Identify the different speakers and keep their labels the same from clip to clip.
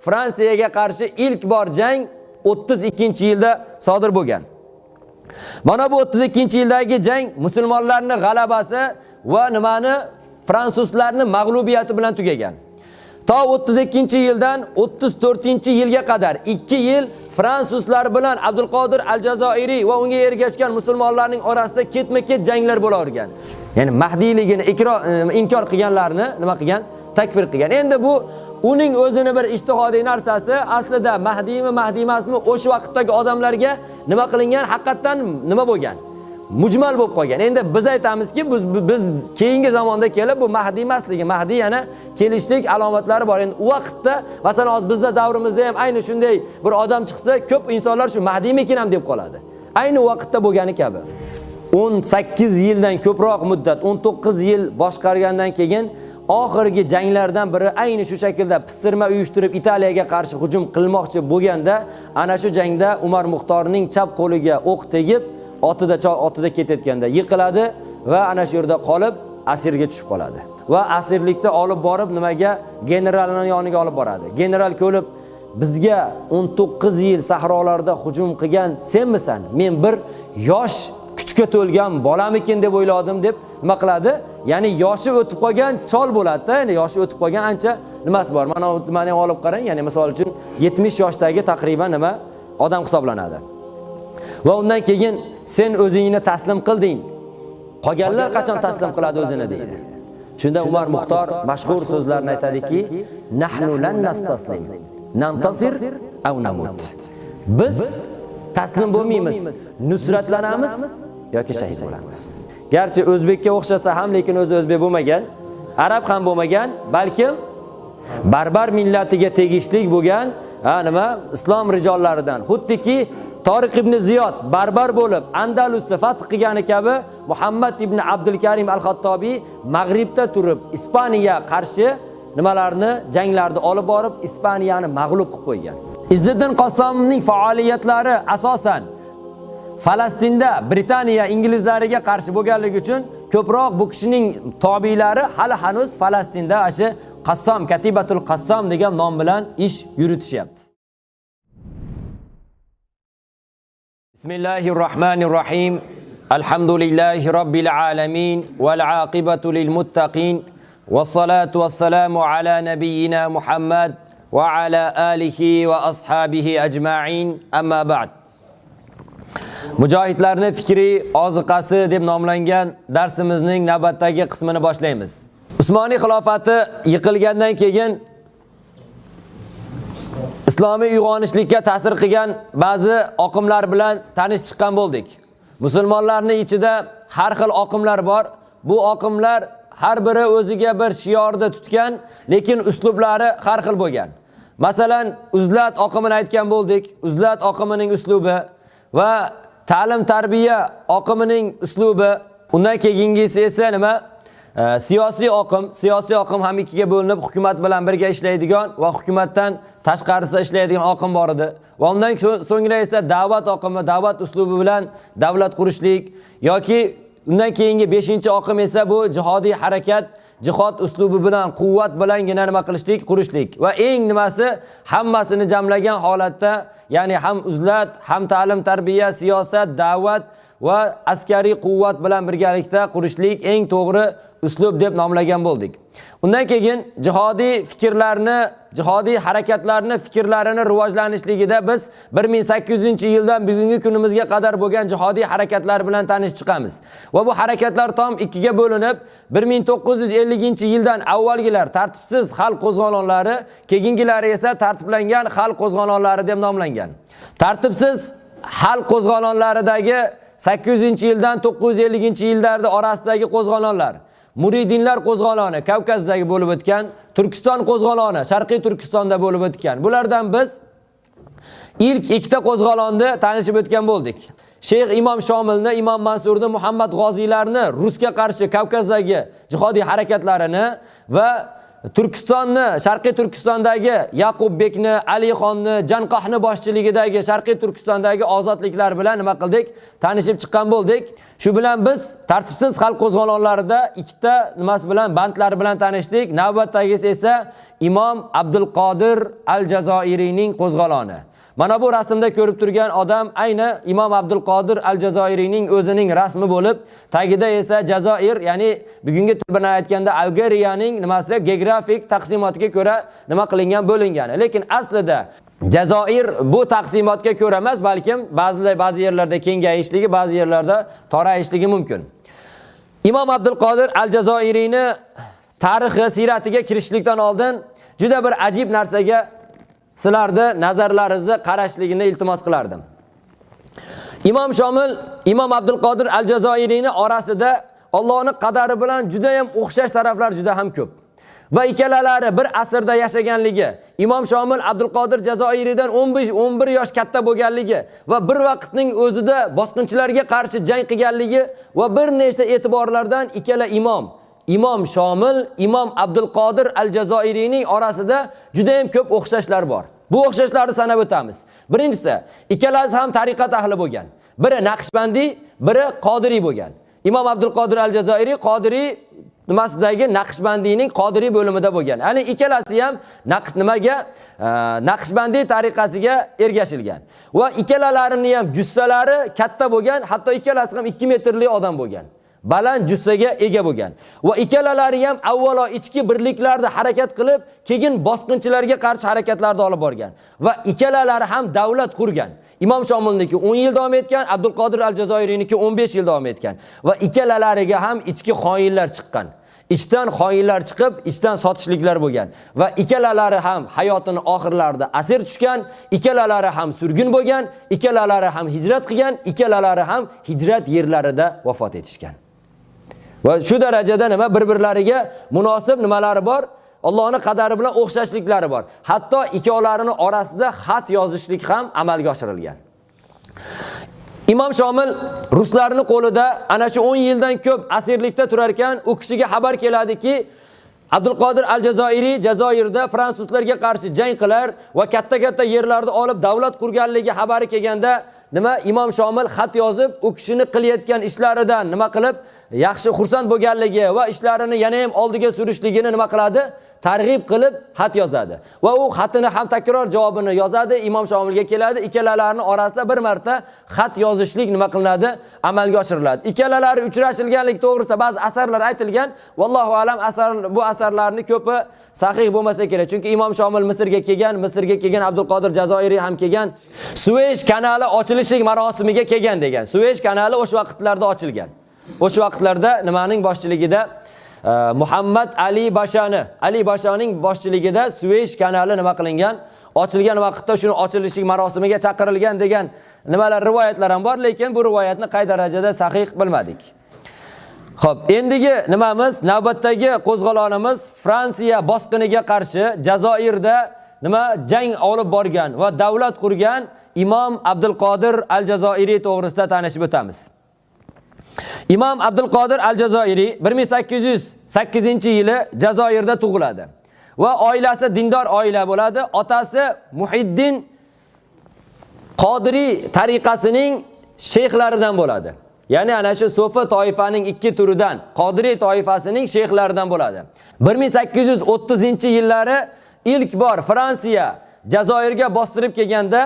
Speaker 1: Fransiyaga qarshi ilk bor jang 32-yilda sodir bo'lgan. Mana bu 32-yildagi jang musulmonlarning g'alabasi va nimani fransuzlarning mag'lubiyati bilan tugagan. To 32-yildan 34-yilga qadar 2 yil fransuzlar bilan Abdulqodir al-Jazoiriy va unga ergashgan musulmonlarning orasida ketma-ket janglar bo'lavergan. Ya'ni mahdiyligini inkor qilganlarni nima qilgan? Takfir qilgan. Endi bu uning o'zini bir ijtihodiy narsasi, aslida mahdiymi, mahdiy emasmi o'sha vaqtdagi odamlarga nima qilingan, haqiqatdan nima bo'lgan? Mujmal bo'lib qolgan. Endi biz aytamizki, biz keyingi zamonda kelib bu mahdiy emasligi, mahdiy yana kelishlik alomatlari bor. Endi u vaqtda, masalan, hozir bizda davrimizda ham ayni shunday bir odam chiqsa, ko'p insonlar shu mahdiymikin ham deb qoladi. Ayni vaqtda bo'lgani kabi. 18 yildan ko'proq muddat, 19 yil boshqargandan keyin oxirgi janglardan biri ayni shu shaklda pistirma uyushtirib Italiyaga qarshi hujum qilmoqchi bo'lganda, ana shu jangda Umar Muxtorning chap qo'liga o'q tegib, otida ketayotganda yiqiladi va ana shu yerda qolib asirga tushib qoladi. Va asirlikda olib borib nimaga? Generalning yoniga olib boradi. General ko'rib, bizga 19 yil sahrolarda hujum qilgan senmisan? Men bir yosh kuchga to'lgan bolamikin deb o'yladim deb nima qiladi? Ya'ni yoshi o'tib qolgan chol bo'ladi-da, ya'ni yoshi o'tib qolgan ancha nimasi bor. Mana nimani ham olib qarang, ya'ni misol uchun 70 yoshdagi taqriban nima odam hisoblanadi. Va undan keyin sen o'zingni taslim qilding. Qolganlar qachon taslim qiladi o'zini deydi. Shunda Umar Muxtor mashhur so'zlarni aytadiki, nahnu lan nastaslim, nantasir aw namut. Biz taslim bo'lmaymiz, nusratlanamiz yoki shahid bo'lamiz. Garchi o'zbekka o'xshasa ham, lekin o'zi o'zbek bo'lmagan, arab ham bo'lmagan, balkim barbar millatiga tegishli bo'lgan, nima islom rijollaridan. Xuddiki Toriq ibn Ziyod barbar bo'lib Andalusni fath qilgani kabi Muhammad ibn Abdulkarim al-Xattobiy Mag'ribda turib Ispaniya qarshi nimalarni janglarni olib borib Ispaniyani mag'lub qilib qo'ygan. Izziddin Qossomning faoliyatlari asosan Falastinda Britaniya inglizlariga qarshi bo'lganligi uchun ko'proq bu kishining tobiylari hali hanuz Falastinda o'sha Qassom, Katibatul Qassom degan nom bilan ish yuritishyapti. Bismillahirrohmanirrohim. Alhamdulillahi robbil alamin val aqibatu lil muttaqin vas-salatu was-salamu ala nabiyyina Muhammad va ala alihi va ashabihi ajma'in. Amma ba'd. Mujohidlarning fikriy oziqasi deb nomlangan darsimizning navbatdagi qismini boshlaymiz. Usmoniy xilofati yiqilgandan keyin islomiy uyg'onishlikka ta'sir qilgan ba'zi oqimlar bilan tanishib chiqqan bo'ldik. Musulmonlarning ichida har xil oqimlar bor. Bu oqimlar har biri o'ziga bir shiorni tutgan, lekin uslublari har xil bo'lgan. Masalan, uzlat oqimini aytgan bo'ldik. Uzlat oqimining uslubi va ta'lim tarbiya oqimining uslubi. Undan keyingisi esa nima? Siyosiy oqim, siyosiy oqim ham ikkiga bo'linib, hukumat bilan birga ishlaydigan va hukumatdan tashqarisida ishlaydigan oqim bor edi. Va undan so'ngra esa da'vat oqimi, da'vat uslubi bilan davlat qurishlik yoki undan keyingi 5-oqim esa bu jihodiy harakat, jihod uslubi bilan, quvvat bilangina nima qilishlik, qurishlik. Va eng nimasi hammasini jamlagan holatda, ya'ni ham uzlat, ham ta'lim tarbiya, siyosat, da'vat va askariy quvvat bilan birgalikda qurishlik eng to'g'ri uslub deb nomlagan bo'ldik. Undan keyin jihodiy fikrlarni, jihodiy harakatlarni fikrlarini rivojlanishligida biz 1800-yildan bugungi kunimizga qadar bo'lgan jihodiy harakatlar bilan tanishib chiqamiz. Va bu harakatlar tom ikkiga bo'linib, 1950-yildan avvalgilar tartibsiz xalq qo'zg'olonlari, keyingilari esa tartiblangan xalq qo'zg'olonlari deb nomlangan. Tartibsiz xalq qo'zg'olonlaridagi 800-yildan 950-yillarda orasidagi qo'zg'olonlar, Muridinlar qo'zg'oloni Kavkazdagi bo'lib o'tgan, Turkiston qo'zg'oloni Sharqiy Turkistonda bo'lib o'tgan. Bulardan biz ilk ikkita qo'zg'olonni tanishib o'tgan bo'ldik. Sheyx Imom Shomilni, Imom Mansurni, Muhammad G'oziylarni Rusga qarshi Kavkazdagi jihodiy harakatlarini va Turkistonni, Sharqiy Turkistondagi Yaqubbekni, Alixonni, Janqohni boshchiligidagi Sharqiy Turkistondagi ozodliklar bilan nima qildik? Tanishib chiqqan bo'ldik. Shu bilan biz tartibsiz xalq qo'zg'olonlarida ikkita nimasi bilan, bandlari bilan tanishdik. Navbatdagisi esa Imom Abdulqodir al-Jazoiriyning qo'zg'oloni. Mana bu rasmda ko'rib turgan odam ayni Imom Abdulqodir al-Jazoiriyning o'zining rasmi bo'lib, tagida esa Jazoir, ya'ni bugungi til bilan aytganda Algeriyaning nimasi geografik taqsimotiga ko'ra nima qilingan, bo'lingani. Lekin aslida Jazoir bu taqsimotga ko'ra emas, balkim ba'zi yerlarda kengayishligi, ba'zi yerlarda torayishligi mumkin. Imom Abdulqodir al-Jazoiriyni tarixi, siyratiga kirishlikdan oldin juda bir ajib narsaga sizlarni nazarlaringizni qarashligini iltimos qilardim. Imom Shomil, Imom Abdulqodir al-Jazoiriyni orasida Allohning qadari bilan juda ham o'xshash taraflar juda ham ko'p. Va ikkalalari bir asrda yashaganligi, Imom Shomil Abdulqodir Jazoiriydan 15-11 yosh katta bo'lganligi va bir vaqtning o'zida bosqinchilarga qarshi jang qilganligi va bir nechta e'tiborlardan ikkala imom, Imom Shomil, Imom Abdulqodir al-Jazoiriyning orasida juda ham ko'p o'xshashlar bor. Bu o'xshashlarni sanab o'tamiz. Birinchisi, ikkalasi ham tariqat ahli bo'lgan. Biri Naqshbandiy, biri Qodiriy bo'lgan. Imom Abdulqodir al-Jazoiriy Qodiriy nimasidagi Naqshbandiyning Qodiriy bo'limida bo'lgan. Ya'ni ikkalasi ham Naqshbandiy tariqasiga ergashilgan. Va ikkalalarining ham jussalari katta bo'lgan, hatto ikkalasi ham 2 metrli odam bo'lgan. Baland jussaga ega bo'lgan. Va ikkalalari ham avvalo ichki birliklarda harakat qilib, keyin bosqinchilarga qarshi harakatlarni olib borgan. Va ikkalalari ham davlat qurgan. Imom Shomilniki 10 yil davom etgan, Abdulqodir al-Jazoiriyniki 15 yil davom etgan. Va ikkalalariga ham ichki xoinlar chiqqan. Ichdan xoinlar chiqib, ichdan sotishliklar bo'lgan. Va ikkalalari ham hayotini oxirlarida asir tushgan, ikkalalari ham surgun bo'lgan, ikkalalari ham hijrat qilgan, ikkalalari ham hijrat yerlarida vafot etishgan. Va shu darajada nima bir-birlariga munosib nimalari bor? Allohning qadari bilan o'xshashliklari bor. Hatto ikkovlarining orasida xat yozishlik ham amalga oshirilgan. Imom Shomil ruslarning qo'lida ana shu 10 yildan ko'p asirlikda turar ekan, u kishiga xabar keladiki, Abdulqodir al-Jazoiriy Jazoirda fransuzlarga qarshi jang qilar va katta-katta yerlarni olib davlat qurganligi xabari kelganda nima Imom Shomil xat yozib, u kishini qilayotgan ishlaridan nima qilib, yaxshi xursand bo'lganligi va ishlarini yana ham oldiga surishligini nima qiladi? Targ'ib qilib xat yozadi. Va u xatini ham takror javobini yozadi, Imom Shomilga keladi. Ikkalalarining orasida bir marta xat yozishlik nima qilinadi? Amalga oshiriladi. Ikkalalari uchrashilganlik to'g'risida ba'zi asarlar aytilgan. Vallohu alam, bu asarlarning ko'pi sahih bo'lmasa kerak. Chunki Imom Shomil Misrga kelgan, Misrga kelgan Abdulqodir Jazoiriy ham kelgan. Suez kanali ochilishi marosimiga kelgan degan. Suez kanali o'sha vaqtlarda ochilgan. O'sha vaqtlarda nimaning boshchiligida? Muhammad Ali Bashani, Ali Bashaning boshchiligida Suez kanali nima qilingan? Ochilgan vaqtda shuni ochilishi marosimiga chaqirilgan degan nimalar rivoyatlar ham bor, lekin bu rivoyatni qay darajada sahih bilmadik. Xo'p, endigi nimamiz? Navbatdagi qo'zg'olonimiz Fransiya bosqiniga qarshi Jazoirda nima jang olib borgan va davlat qurgan Imom Abdulqodir al-Jazoiriy to'g'risida tanishib o'tamiz. Imom Abdulqodir al-Jazoiriy 1808-yili Jazoirda tug'iladi va oilasi dindor oila bo'ladi. Otasi Muhiddin Qodiriy tariqasining sheyxlaridan bo'ladi. Ya'ni ana shu so'fi toifaning ikki turidan, Qodiriy toifasining sheyxlaridan bo'ladi. 1830-yillari ilk bor Fransiya Jazoirga bostirib kelganda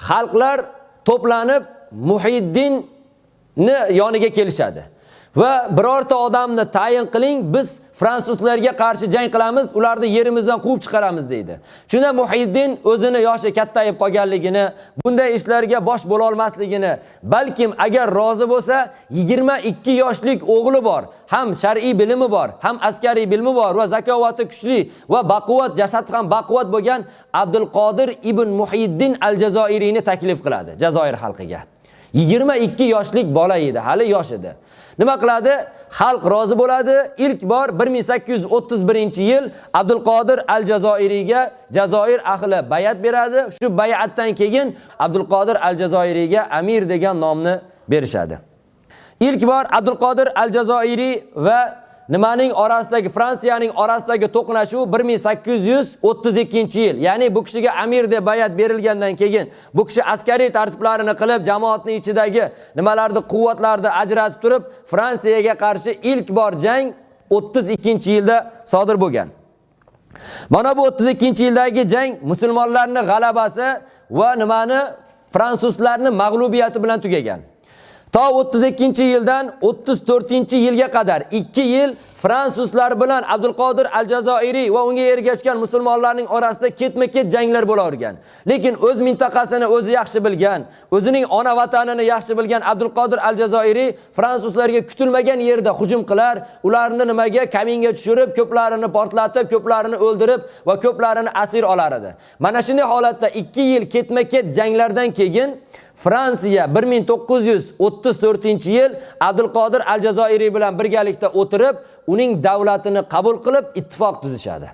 Speaker 1: xalqlar to'planib Muhiddinni yoniga kelishadi. Va birorta odamni tayin qiling, biz fransuzlarga qarshi jang qilamiz, ularni yerimizdan quvib chiqaramiz deydi. Shunda Muhiddin o'zini yoshi kattayib qolganligini, bunday ishlarga bosh bo'la olmasligini, balkim agar rozi bo'lsa, 22 yoshlik o'g'li bor, ham shar'iy bilimi bor, ham askariy bilimi bor va zakovati kuchli va baquvvat, jasad ham baquvvat bo'lgan Abdulqodir ibn Muhiddin al-Jazoiriyni taklif qiladi Jazoir xalqiga. 22 yoshlik bola edi, hali yosh edi. Nima qiladi? Xalq rozi bo'ladi. Ilk bor 1831-yil Abdulqodir al-Jazoiriyga Jazoir ahli bay'at beradi. Shu bay'atdan keyin Abdulqodir al-Jazoiriyga amir degan nomni berishadi. Ilk bor Abdulqodir al-Jazoiriy va nimaning orasidagi, Fransiyaning orasidagi to'qnashuv 1832-yil, ya'ni bu kishiga amir deb bayat berilgandan keyin bu kishi askariy tartiblarini qilib, jamoatning ichidagi nimalarni, quvvatlarni ajratib turib, Fransiyaga qarshi ilk bor jang 32-yilda sodir bo'lgan. Mana bu 32-yildagi jang musulmonlarning g'alabasi va nimani, fransuzlarning mag'lubiyati bilan tugagan. To 32-yildan 34-yilga qadar 2 yil fransuzlar bilan Abdulqodir al-Jazoiriy va unga ergashgan musulmonlarning orasida ketma-ket janglar bo'lavergan. Lekin o'z mintaqasini o'zi yaxshi bilgan, o'zining ona vatanini yaxshi bilgan Abdulqodir al-Jazoiriy fransuzlarga kutilmagan yerda hujum qilar, ularni nimaga kaminga tushirib, ko'plarini portlatib, ko'plarini o'ldirib va ko'plarini asir olar edi. Mana shunday holatda 2 yil ketma-ket janglardan keyin Fransiya 1934-yil Abdulqodir al-Jazoiriy bilan birgalikda o'tirib, uning davlatini qabul qilib ittifoq tuzishadi.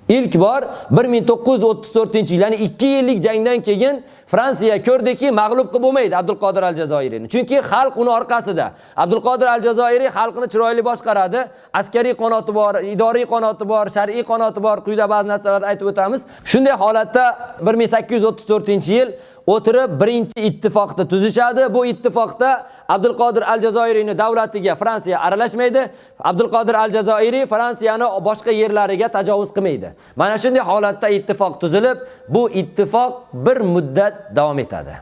Speaker 1: İlk bor 1934-yil, ya'ni 2 yillik jangdan keyin Fransiya ko'rdiki, mag'lub qilib bo'lmaydi Abdulqodir al-Jazoiriyni. Chunki xalq uni orqasida. Abdulqodir al-Jazoiriy xalqni chiroyli boshqaradi. Askariy qanoti bor, idoriy qanoti bor, shar'iy qanoti bor. Quyida ba'zi narsalarni aytib o'tamiz. Shunday holatda 1834-yil o'tirib birinchi ittifoqni tuzishadi. Bu ittifoqda Abdulqodir al-Jazoiriyning davlatiga Fransiya aralashmaydi. Abdulqodir al-Jazoiriy Fransiyani boshqa yerlariga tajovuz qilmaydi. Mana shunday holatda ittifoq tuzilib, bu ittifoq bir muddat davom etadi.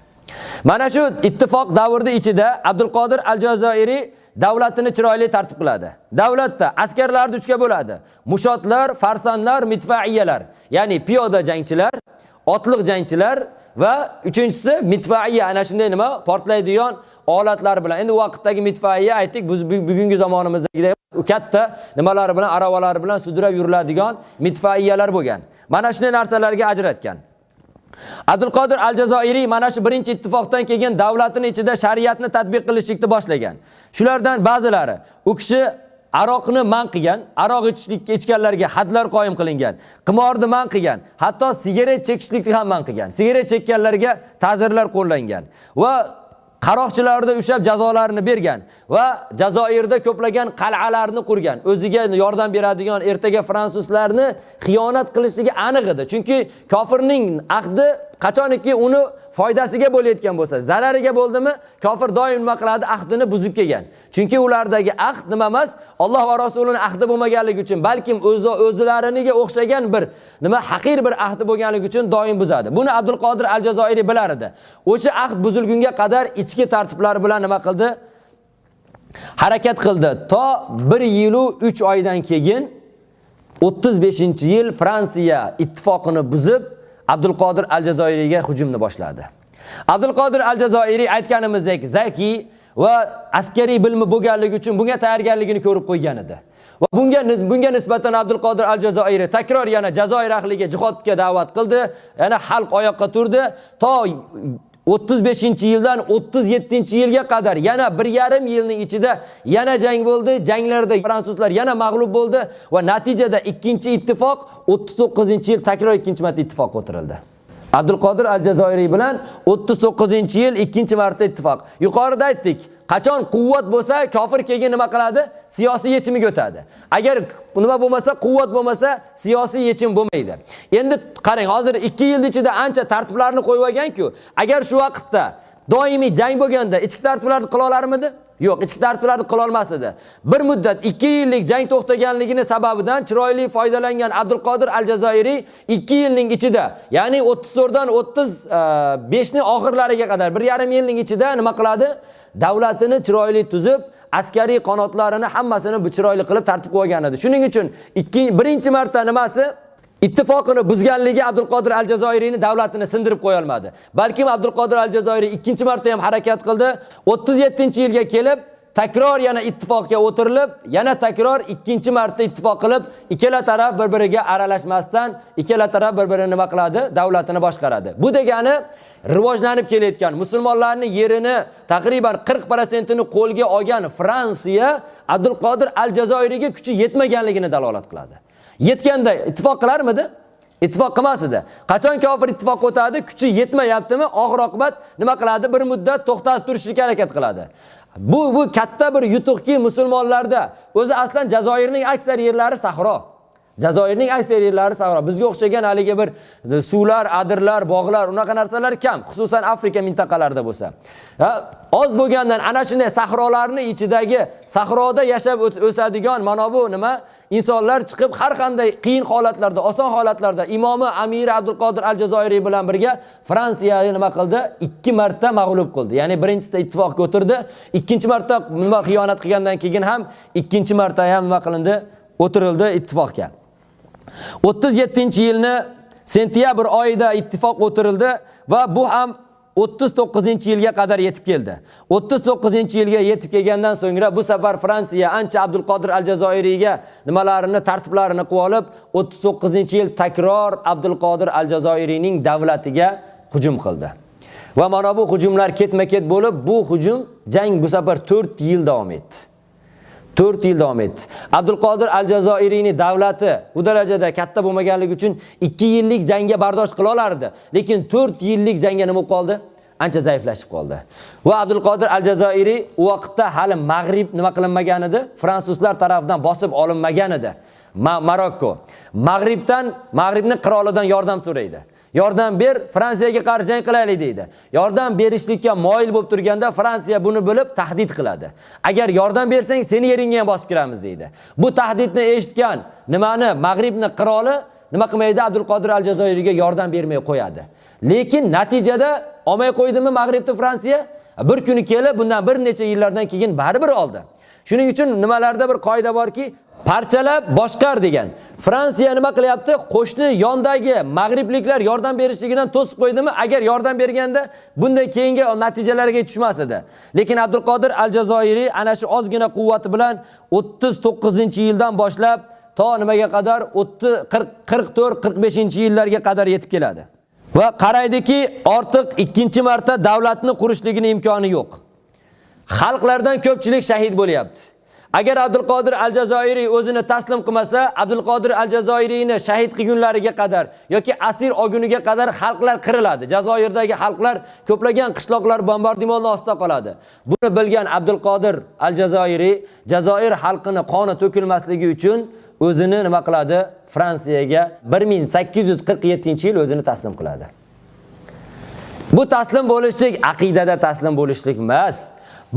Speaker 1: Mana shu ittifoq davrida ichida Abdulqodir al-Jazoiriy davlatini chiroyli tartib qiladi. Davlatda askarlarni uchga bo'ladi. Mushotlar, farsonlar, mitfaiyalar, ya'ni piyoda jangchilar, otliq jangchilar va uchinchisi mitfaiya, ana shunday nima portlaydigan olatlar bilan. Endi u vaqtdagi mitfaiya aytdik, biz bugungi zamonimizdagidek katta nimalar bilan, aravalar bilan sudrab yuriladigan mitfaiyalar bo'lgan. Mana shunday narsalarga ajratgan. Abdulqodir al-Jazoiriy mana shu birinchi ittifoqdan keyin davlatning ichida shariatni tatbiq qilishlikni boshlagan. Shulardan ba'zilari, u kishi aroqni man qilgan, aroq ichishlikka ichganlarga hadlar qoyim qilingan, qimorni man qilgan, hatto sigaret chekishlikni ham man qilgan. Sigaret chekkanlarga ta'zirlar qo'llangan va qaroqchilarni ushlab jazolarini bergan va Jazoirda ko'plagan qal'alarni qurgan. O'ziga yordam beradigan ertaga fransuzlarni xiyonat qilishligi aniq edi. Chunki kofirning ahdi qachoniki uni foydasiga bo'layotgan bo'lsa, zarariga bo'ldimi, kofir doim nima qiladi? Ahdini buzib kelgan. Chunki ulardagi ahd nima emas, Alloh va Rasulining ahdi bo'lmaganligi uchun, balkim o'zlariga o'xshagan bir nima haqir bir ahdi bo'lganligi uchun doim buzadi. Buni Abdulqodir al-Jazoiriy bilar edi. O'sha ahd buzilgunga qadar ichki tartiblar bilan nima qildi? Harakat qildi. To 1 yil 3 oydan keyin 35-yil Fransiya ittifoqini buzib Abdulqodir al-Jazoiriyga hujumni boshladi. Abdulqodir al-Jazoiriy aytganimizdek zaki va askariy bilimi bo'lganligi uchun bunga tayyorgarligini ko'rib qo'ygan edi. Va bunga nisbatan Abdulqodir al-Jazoiriy takror yana Jazoir ahliga jihodga da'vat qildi. Yana xalq oyoqqa turdi. To 35-yildan 37-yilga qadar yana 1,5 yilning ichida yana jang bo'ldi. Janglarda fransuzlar yana mag'lub bo'ldi va natijada ikkinchi ittifoq 39-yil takror ikkinchi marta ittifoq o'tirildi. Abdulqodir al-Jazoiriy bilan 39-yil ikkinchi marta ittifoq. Yuqorida aytdik, qachon quvvat bo'lsa, kofir keyin nima qiladi? Siyosiy yechimiga o'tadi. Agar nima bo'lmasa, quvvat bo'lmasa, siyosiy yechim bo'lmaydi. Endi qarang, hozir 2 yil ichida ancha tartiblarni qo'yib olgan-ku. Agar shu vaqtda doimiy jang bo'lganda ichki tartiblarni qila olarmidi? Yo'q, ichki tartiblarni qila olmas edi. Bir muddat 2 yillik jang to'xtaganligini sababidan chiroyli foydalangan Abdulqodir al-Jazoiriy 2 yilning ichida, ya'ni 34 dan 35 ning oxirlariga qadar 1,5 yilning ichida nima qiladi? Davlatini chiroyli tuzib, askariy qanotlarini hammasini chiroyli qilib tartib qo'ygan edi. Shuning uchun birinchi marta nimasi? Ittifoqini buzganligi Abdulqodir al-Jazoiriyni davlatini sindirib qo'ya olmadi. Balkim Abdulqodir al-Jazoiriy ikkinchi marta ham harakat qildi. 37-yilga kelib takror yana ittifoqga o'tirilib, yana takror ikkinchi marta ittifoq qilib, ikkala taraf bir-biriga aralashmasdan, ikkala taraf bir-birini nima qiladi? Davlatini boshqaradi. Bu degani rivojlanib kelayotgan musulmonlarning yerini taqriban 40%ini qo'lga olgan Fransiya Abdulqodir al-Jazoiriyga kuchi yetmaganligini dalolat qiladi. Yetganda ittifoq qilarmidi? Ittifoq qilmas edi. Qachon kofir ittifoq o'tadi, kuchi yetmayaptimi, oxir oqibat nima qiladi? Bir muddat to'xtatib turishga harakat qiladi. Bu katta bir yutuqki musulmonlarda. O'zi aslan Jazoirning aksar yerlari sahro. Jazoirning aksar yerlari sahro. Bizga o'xshagan haligi bir suvlar, adirlar, bog'lar, unaqa narsalar kam, xususan Afrika mintaqalarida bo'lsa. Oz bo'lgandan ana shunday sahrolarning ichidagi sahroda yashab o'sadigan mana bu nima insonlar chiqib har qanday qiyin holatlarda, oson holatlarda imomi Amiri Abdulqodir al-Jazoiriy bilan birga Fransiyani nima qildi? 2 marta mag'lub qildi. Ya'ni birinchisida ittifoqga o'tirdi, ikkinchi marta nima xiyonat qilgandan keyin ham ikkinchi marta ham nima qilindi? O'tirildi ittifoqga. 37-yilni sentyabr oyida ittifoq o'tirildi va bu ham 39-yilga qadar yetib keldi. 39-yilga yetib kelgandan so'ngra bu safar Fransiya ancha Abdulqodir al-Jazoiriyga nimalarini, tartiblarini qilib olib, 39-yil takror Abdulqodir al-Jazoiriyning davlatiga hujum qildi. Va mana bu hujumlar ketma-ket bo'lib, bu hujum jang bu safar 4 yil davom etdi. 4 yil davom etdi. Abdulqodir al-Jazoiriyning davlati bu darajada katta bo'lmaganligi uchun 2 yillik jangga bardosh qila olardi. Lekin 4 yillik jangga nima bo'lib qoldi? Ancha zaiflashib qoldi. Va Abdulqodir al-Jazoiriy u vaqtda hali Mag'rib nima qilinmagan edi? Fransuzlar tarafidan bosib olinmagan edi. Marokko. Mag'ribning qirolidan yordam so'raydi. Yordam ber, Fransiyaga qarshi jang qilaylik deydi. Yordam berishlikka moyil bo'lib turganda Fransiya buni bilib tahdid qiladi. Agar yordam bersang, seni yeringga ham bosib kiramiz deydi. Bu tahdidni eshitgan nimani Mag'ribning qiroli nima qilmaydi? Abdulqodir al-Jazoiriyga yordam bermay qo'yadi. Lekin natijada olmay qo'ydimi Mag'ribni Fransiya? Bir kuni kelib, bundan bir necha yillardan keyin baribir oldi. Shuning uchun nimalarda bir qoida borki, parchalab boshqar degan. Fransiya nima qilyapti? Qo'shni yondagi mag'ribliklar yordam berishligidan to'sib qo'ydimi? Agar yordam berganda bunday keyingi natijalarga tushmas edi. Lekin Abdulqodir al-Jazoiriy ana shu ozgina quvvati bilan 39-yildan boshlab to nimaga qadar 44-45 yillarga qadar yetib keladi. Va qaraydiki, ortiq ikkinchi marta davlatni qurishligining imkoni yo'q. Xalqlardan ko'pchilik shahid bo'lyapti. Agar Abdulqodir al-Jazoiriy o'zini taslim qilmasa, Abdulqodir al-Jazoiriyni shahid qilgunlariga qadar yoki asir olguniga qadar xalqlar qiriladi. Jazoirdagi xalqlar, ko'plagan qishloqlar bombardimon ostida qoladi. Buni bilgan Abdulqodir al-Jazoiriy Jazoir xalqini qoni to'kilmasligi uchun o'zini nima qiladi? Fransiyaga 1847-yil o'zini taslim qiladi. Bu taslim bo'lishlik aqidada taslim bo'lishlik emas.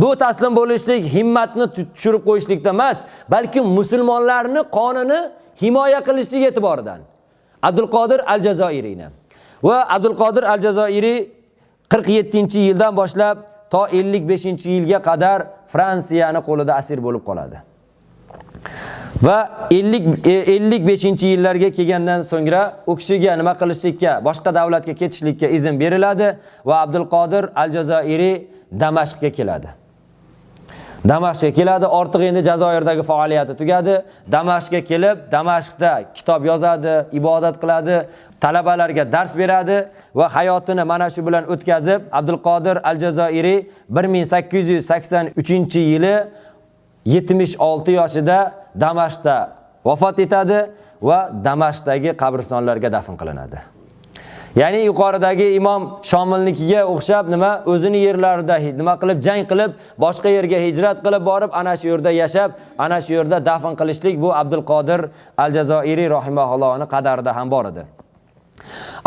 Speaker 1: Bu taslim bo'lishlik himmatni tushirib qo'yishlikda emas, balki musulmonlarni qonini himoya qilishlik e'tiboridan. Abdulqodir al-Jazoiriyni. Va Abdulqodir al-Jazoiriy 47-yildan boshlab to 55-yilga qadar Fransiyani qo'lida asir bo'lib qoladi. Va 55-yillarga kelgandan so'ngra u kishiga nima qilishlikka, boshqa davlatga ketishlikka izn beriladi va Abdulqodir al-Jazoiriy Damashqga keladi. Damashqga keladi, ortiq endi Jazoirdagi faoliyati tugadi. Damashqga kelib, Damashqda kitob yozadi, ibodat qiladi, talabalarga dars beradi va hayotini mana shu bilan o'tkazib, Abdulqodir al-Jazoiriy 1883-yili 76 yoshida Damashqda vafot etadi va Damashqdagi qabristonlarga dafn qilinadi. Ya'ni yuqoridagi Imom Shomilnikiga o'xshab nima o'zini yerlarida nima qilib jang qilib, boshqa yerga hijrat qilib borib, ana shu yerda yashab, ana shu yerda dafn qilishlik bu Abdulqodir al-Jazoiriy rahimahullohning qadarida ham bor edi.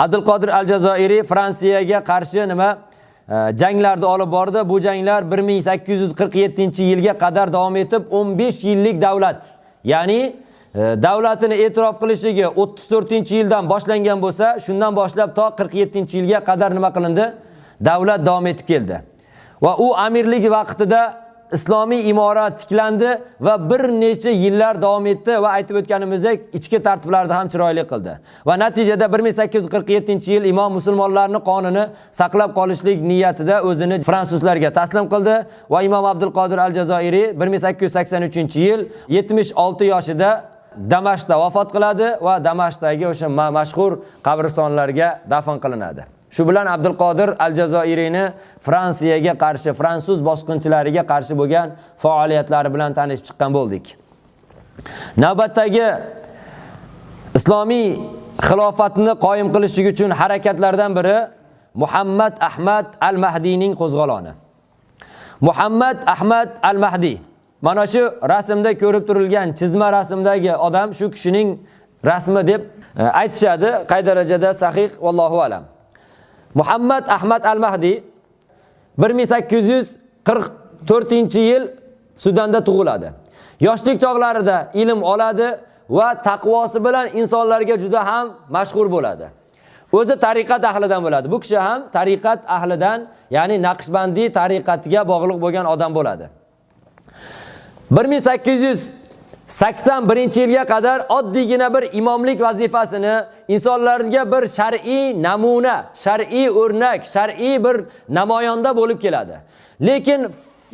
Speaker 1: Abdulqodir al-Jazoiriy Fransiyaga qarshi nima janglarni olib bordi. Bu janglar 1847-yilga qadar davom etib, 15 yillik davlat, ya'ni davlatini e'tirof qilishligi 34-yildan boshlangan bo'lsa, shundan boshlab to 47-yilga qadar nima qilindi? Davlat davom etib keldi. Va u amirlik vaqtida islomiy imorat tiklandi va bir necha yillar davom etdi va aytib o'tganimizdek ichki tartiblarni ham chiroyli qildi. Va natijada 1847-yil imom musulmonlarning qonini saqlab qolishlik niyatida o'zini fransuzlarga taslim qildi va Imom Abdulqodir al-Jazoiriy 1883-yil 76 yoshida Damashqda vafot qiladi va Damashqdagi o'sha mashhur qabristonlarga dafn qilinadi. Shu bilan Abdulqodir al-Jazoiriyni Fransiyaga qarshi, fransuz bosqinchilariga qarshi bo'lgan faoliyatlari bilan tanishib chiqqan bo'ldik. Navbatdagi islomiy xilofatni qoyim qilishlik uchun harakatlardan biri Muhammad Ahmad al-Mahdiyning qo'zg'oloni. Muhammad Ahmad al-Mahdi. Mana shu rasmda ko'rib turilgan chizma rasmdagi odam shu kishining rasmi deb aytishadi. Qay darajada sahih vallohu alam. Muhammad Ahmad al-Mahdi 1844-yil Sudanda tug'iladi. Yoshlik chog'larida ilm oladi va taqvosi bilan insonlarga juda ham mashhur bo'ladi. O'zi tariqat ahlidan bo'ladi. Bu kishi ham tariqat ahlidan, ya'ni Naqshbandiy tariqatiga bog'liq bo'lgan odam bo'ladi. 1881-yilga qadar oddiygina bir imomlik vazifasini insonlarga bir shar'iy namuna, shar'iy o'rnak, shar'iy bir namoyonda bo'lib keladi. Lekin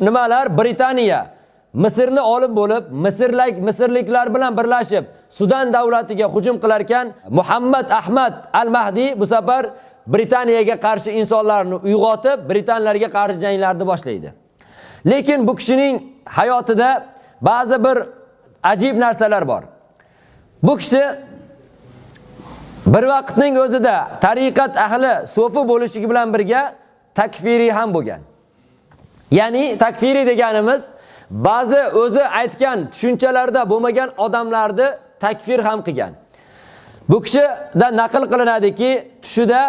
Speaker 1: nimalar Britaniya Misrni olib bo'lib, Misrliklar bilan birlashib Sudan davlatiga hujum qilarkan, Muhammad Ahmad al-Mahdi bu safar Britaniyaga qarshi insonlarni uyg'otib, britanlarga qarshi janglarni boshlaydi. Lekin bu kishining hayotida ba'zi bir ajib narsalar bor. Bu kishi bir vaqtning o'zida tariqat ahli so'fi bo'lishligi bilan birga takfiriy ham bo'lgan. Ya'ni takfiriy deganimiz ba'zi o'zi aytgan tushunchalarda bo'lmagan odamlarni takfir ham qilgan. Bu kishida naql qilinadiki, tushida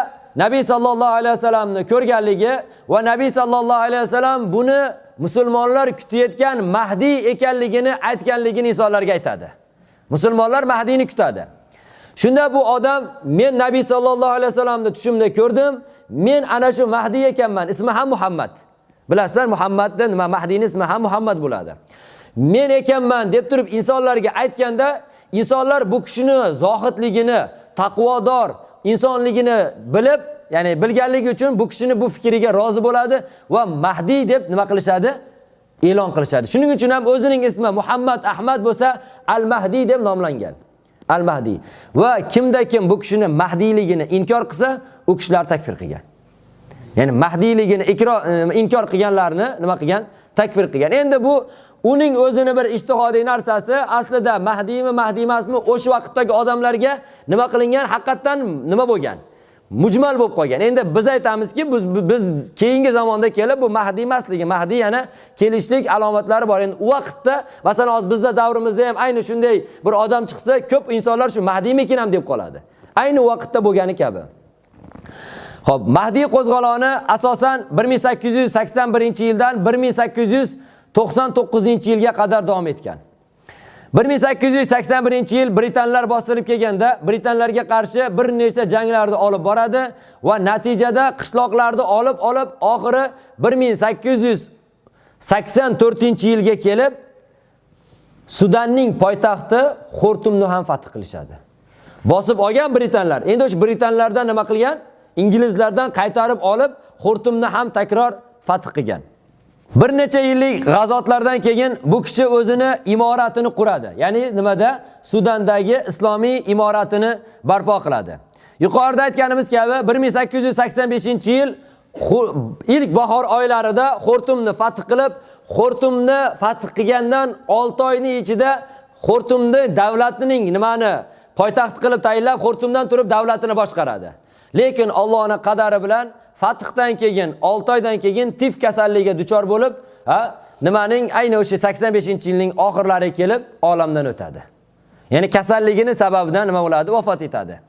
Speaker 1: Nabiy sallallohu alayhi vasallamni ko'rganligi va Nabiy sallallohu alayhi vasallam buni musulmonlar kutayotgan Mahdi ekanligini aytganligini insonlarga aytadi. Musulmonlar Mahdini kutadi. Shunda bu odam men Nabiy sallallohu alayhi vasallamni tushimda ko'rdim, men ana shu Mahdi ekanman, ismi ham Muhammad. Bilasizlar, Muhammadni nima Mahdiyning ismi ham Muhammad bo'ladi. Men ekanman deb turib insonlarga aytganda, insonlar bu kishini zohidligini, taqvodor insonligini bilib, ya'ni bilganligi uchun bu kishini bu fikriga rozi bo'ladi va Mahdi deb nima qilishadi? E'lon qilishadi. Shuning uchun ham o'zining ismi Muhammad Ahmad bo'lsa, Al-Mahdi deb nomlangan. Al-Mahdi. Va kimda kim bu kishini Mahdiyligini inkor qilsa, u kishilar takfir qilgan. Ya'ni Mahdiyligini inkor qilganlarni nima qilgan? Takfir qilgan. Endi bu uning o'zini bir ijtihodiy narsasi, aslida Mahdiymi, Mahdi emasmi, o'sha vaqtdagi odamlarga nima qilingan, haqiqatdan nima bo'lgan? Mujmal bo'lib qolgan. Endi biz aytamizki, biz keyingi zamonda kelib bu Mahdi emasligi, Mahdi yana kelishlik alomatlari bor. Endi u vaqtda, masalan, hozir bizda davrimizda ham ayni shunday bir odam chiqsa, ko'p insonlar shu Mahdiymikin ham deb qoladi. Ayni vaqtda bo'lgani kabi. Xo'p, Mahdi qo'zg'oloni asosan 1881-yildan 1899-yilga qadar davom etgan. 1881-yil britanlar bostirib kelganda, britanlarga qarshi bir necha janglarni olib boradi va natijada qishloqlarni olib oxiri 1884-yilga kelib Sudanning poytaxti Xortumni ham fath qilishadi. Bosib olgan britanlar. Endi o'sha britanlardan nima qilgan? Inglizlardan qaytarib olib, Xortumni ham takror fath qilgan. Bir necha yillik g'azotlardan keyin bu kishi o'zini imoratini quradi. Ya'ni nimada? Sudandagi islomiy imoratini barpo qiladi. Yuqorida aytganimiz kabi 1885-yil ilk bahor oylarida Xortumni fath qilib, Xortumni fath qilgandan 6 oyning ichida Xortumni davlatining nimani poytaxt qilib tayinlab, Xortumdan turib davlatini boshqaradi. Lekin Allohning qadari bilan fathdan keyin 6 oydan keyin tif kasalligiga duchor bo'lib, nimaning ayni o'sha 85-yilning oxirlari kelib olamdan o'tadi. Ya'ni kasalligini sababidan nima bo'ladi? Vafot etadi.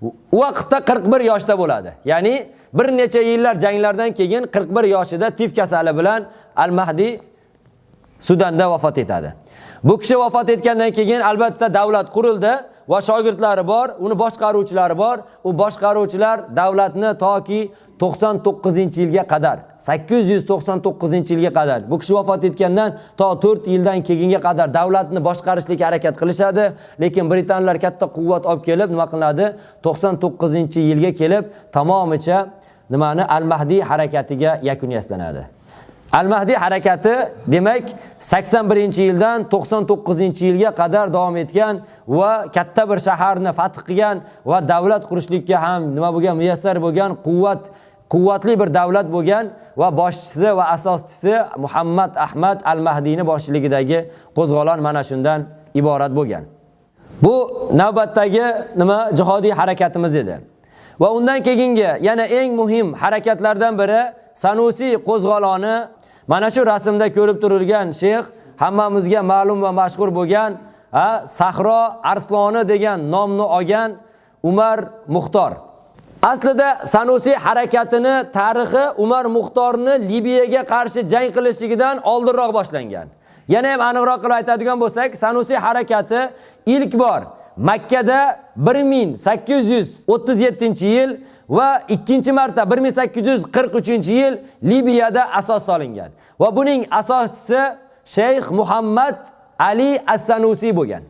Speaker 1: U vaqtda 41 yoshda bo'ladi. Ya'ni bir necha yillar janglardan keyin 41 yoshida tif kasali bilan Al-Mahdi Sudanda vafot etadi. Bu kishi vafot etgandan keyin albatta davlat qurildi va shogirdlari bor, uni boshqaruvchilari bor. U boshqaruvchilar davlatni toki 99-yilga qadar, 899-yilga qadar, bu kishi vafot etgandan to 4 yildan keyinga qadar davlatni boshqarishlikka harakat qilishadi. Lekin britanlar katta quvvat olib kelib nima qilinadi? 99-yilga kelib tamomicha nimani Al-Mahdi harakatiga yakun yaslanadi. Al-Mahdi harakati demak 81-yildan 99-yilga qadar davom etgan va katta bir shaharni fath qilgan va davlat qurishlikka ham nima bo'lgan, muyassar bo'lgan, quvvatli bir davlat bo'lgan va boshchisi va asoschisi Muhammad Ahmad Al-Mahdiyning boshchiligidagi qo'zg'olon mana shundan iborat bo'lgan. Bu navbatdagi nima jihodiy harakatimiz edi. Va undan keyingi yana eng muhim harakatlardan biri Sanusiy qo'zg'oloni. Mana shu rasmda ko'rib turilgan sheyx hammamizga ma'lum va mashhur bo'lgan Sahro Arsloni degan nomni olgan Umar Muxtor. Aslida Sanusiy harakatini tarixi Umar Muxtorni Libiyaga qarshi jang qilishligidan oldinroq boshlangan. Yana ham aniqroq qilib aytadigan bo'lsak, Sanusiy harakati ilk bor Makkada 1837-yil va ikkinchi marta 1843-yil Libiyada asos solingan. Va buning asoschisi Sheyx Muhammad Ali As-Sanusiy bo'lgan.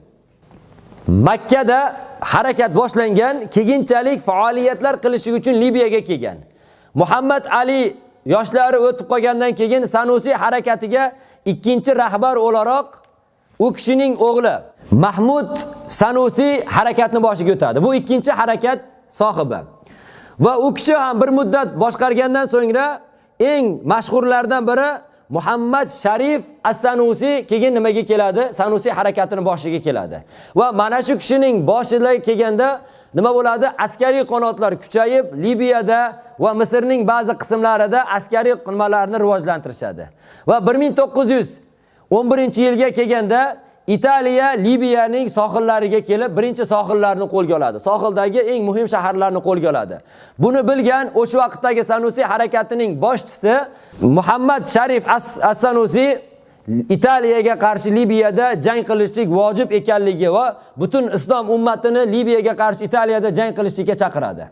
Speaker 1: Makkada harakat boshlangan, keyinchalik faoliyatlar qilishi uchun Libiyaga kelgan. Muhammad Ali yoshlari o'tib qolgandan keyin Sanusiy harakatiga ikkinchi rahbar o'laroq u kishining o'g'li Mahmud Sanusiy harakatni boshiga o'tadi. Bu ikkinchi harakat sohibi. Va u kishi ham bir muddat boshqargandan so'ngra eng mashhurlardan biri Muhammad Sharif As-Sanusiy keyin nimaga keladi? Sanusiy harakatini boshiga keladi. Va mana shu kishining boshiga kelganda nima bo'ladi? Askariy qanotlar kuchayib, Libiyada va Misrning ba'zi qismlarida askariy nimalarni rivojlantirishadi. Va 1911-yilga kelganda Italiya Libiyaning sohillariga kelib, birinchi sohillarni qo'lga oladi. Sohildagi eng muhim shaharlarni qo'lga oladi. Buni bilgan o'sha vaqtdagi Sanusiy harakatining boshchisi Muhammad Sharif As-Sanusiy Italiyaga qarshi Libiyada jang qilishlik vojib ekanligi va butun islom ummatini Libiyaga qarshi Italiyada jang qilishlikka chaqiradi.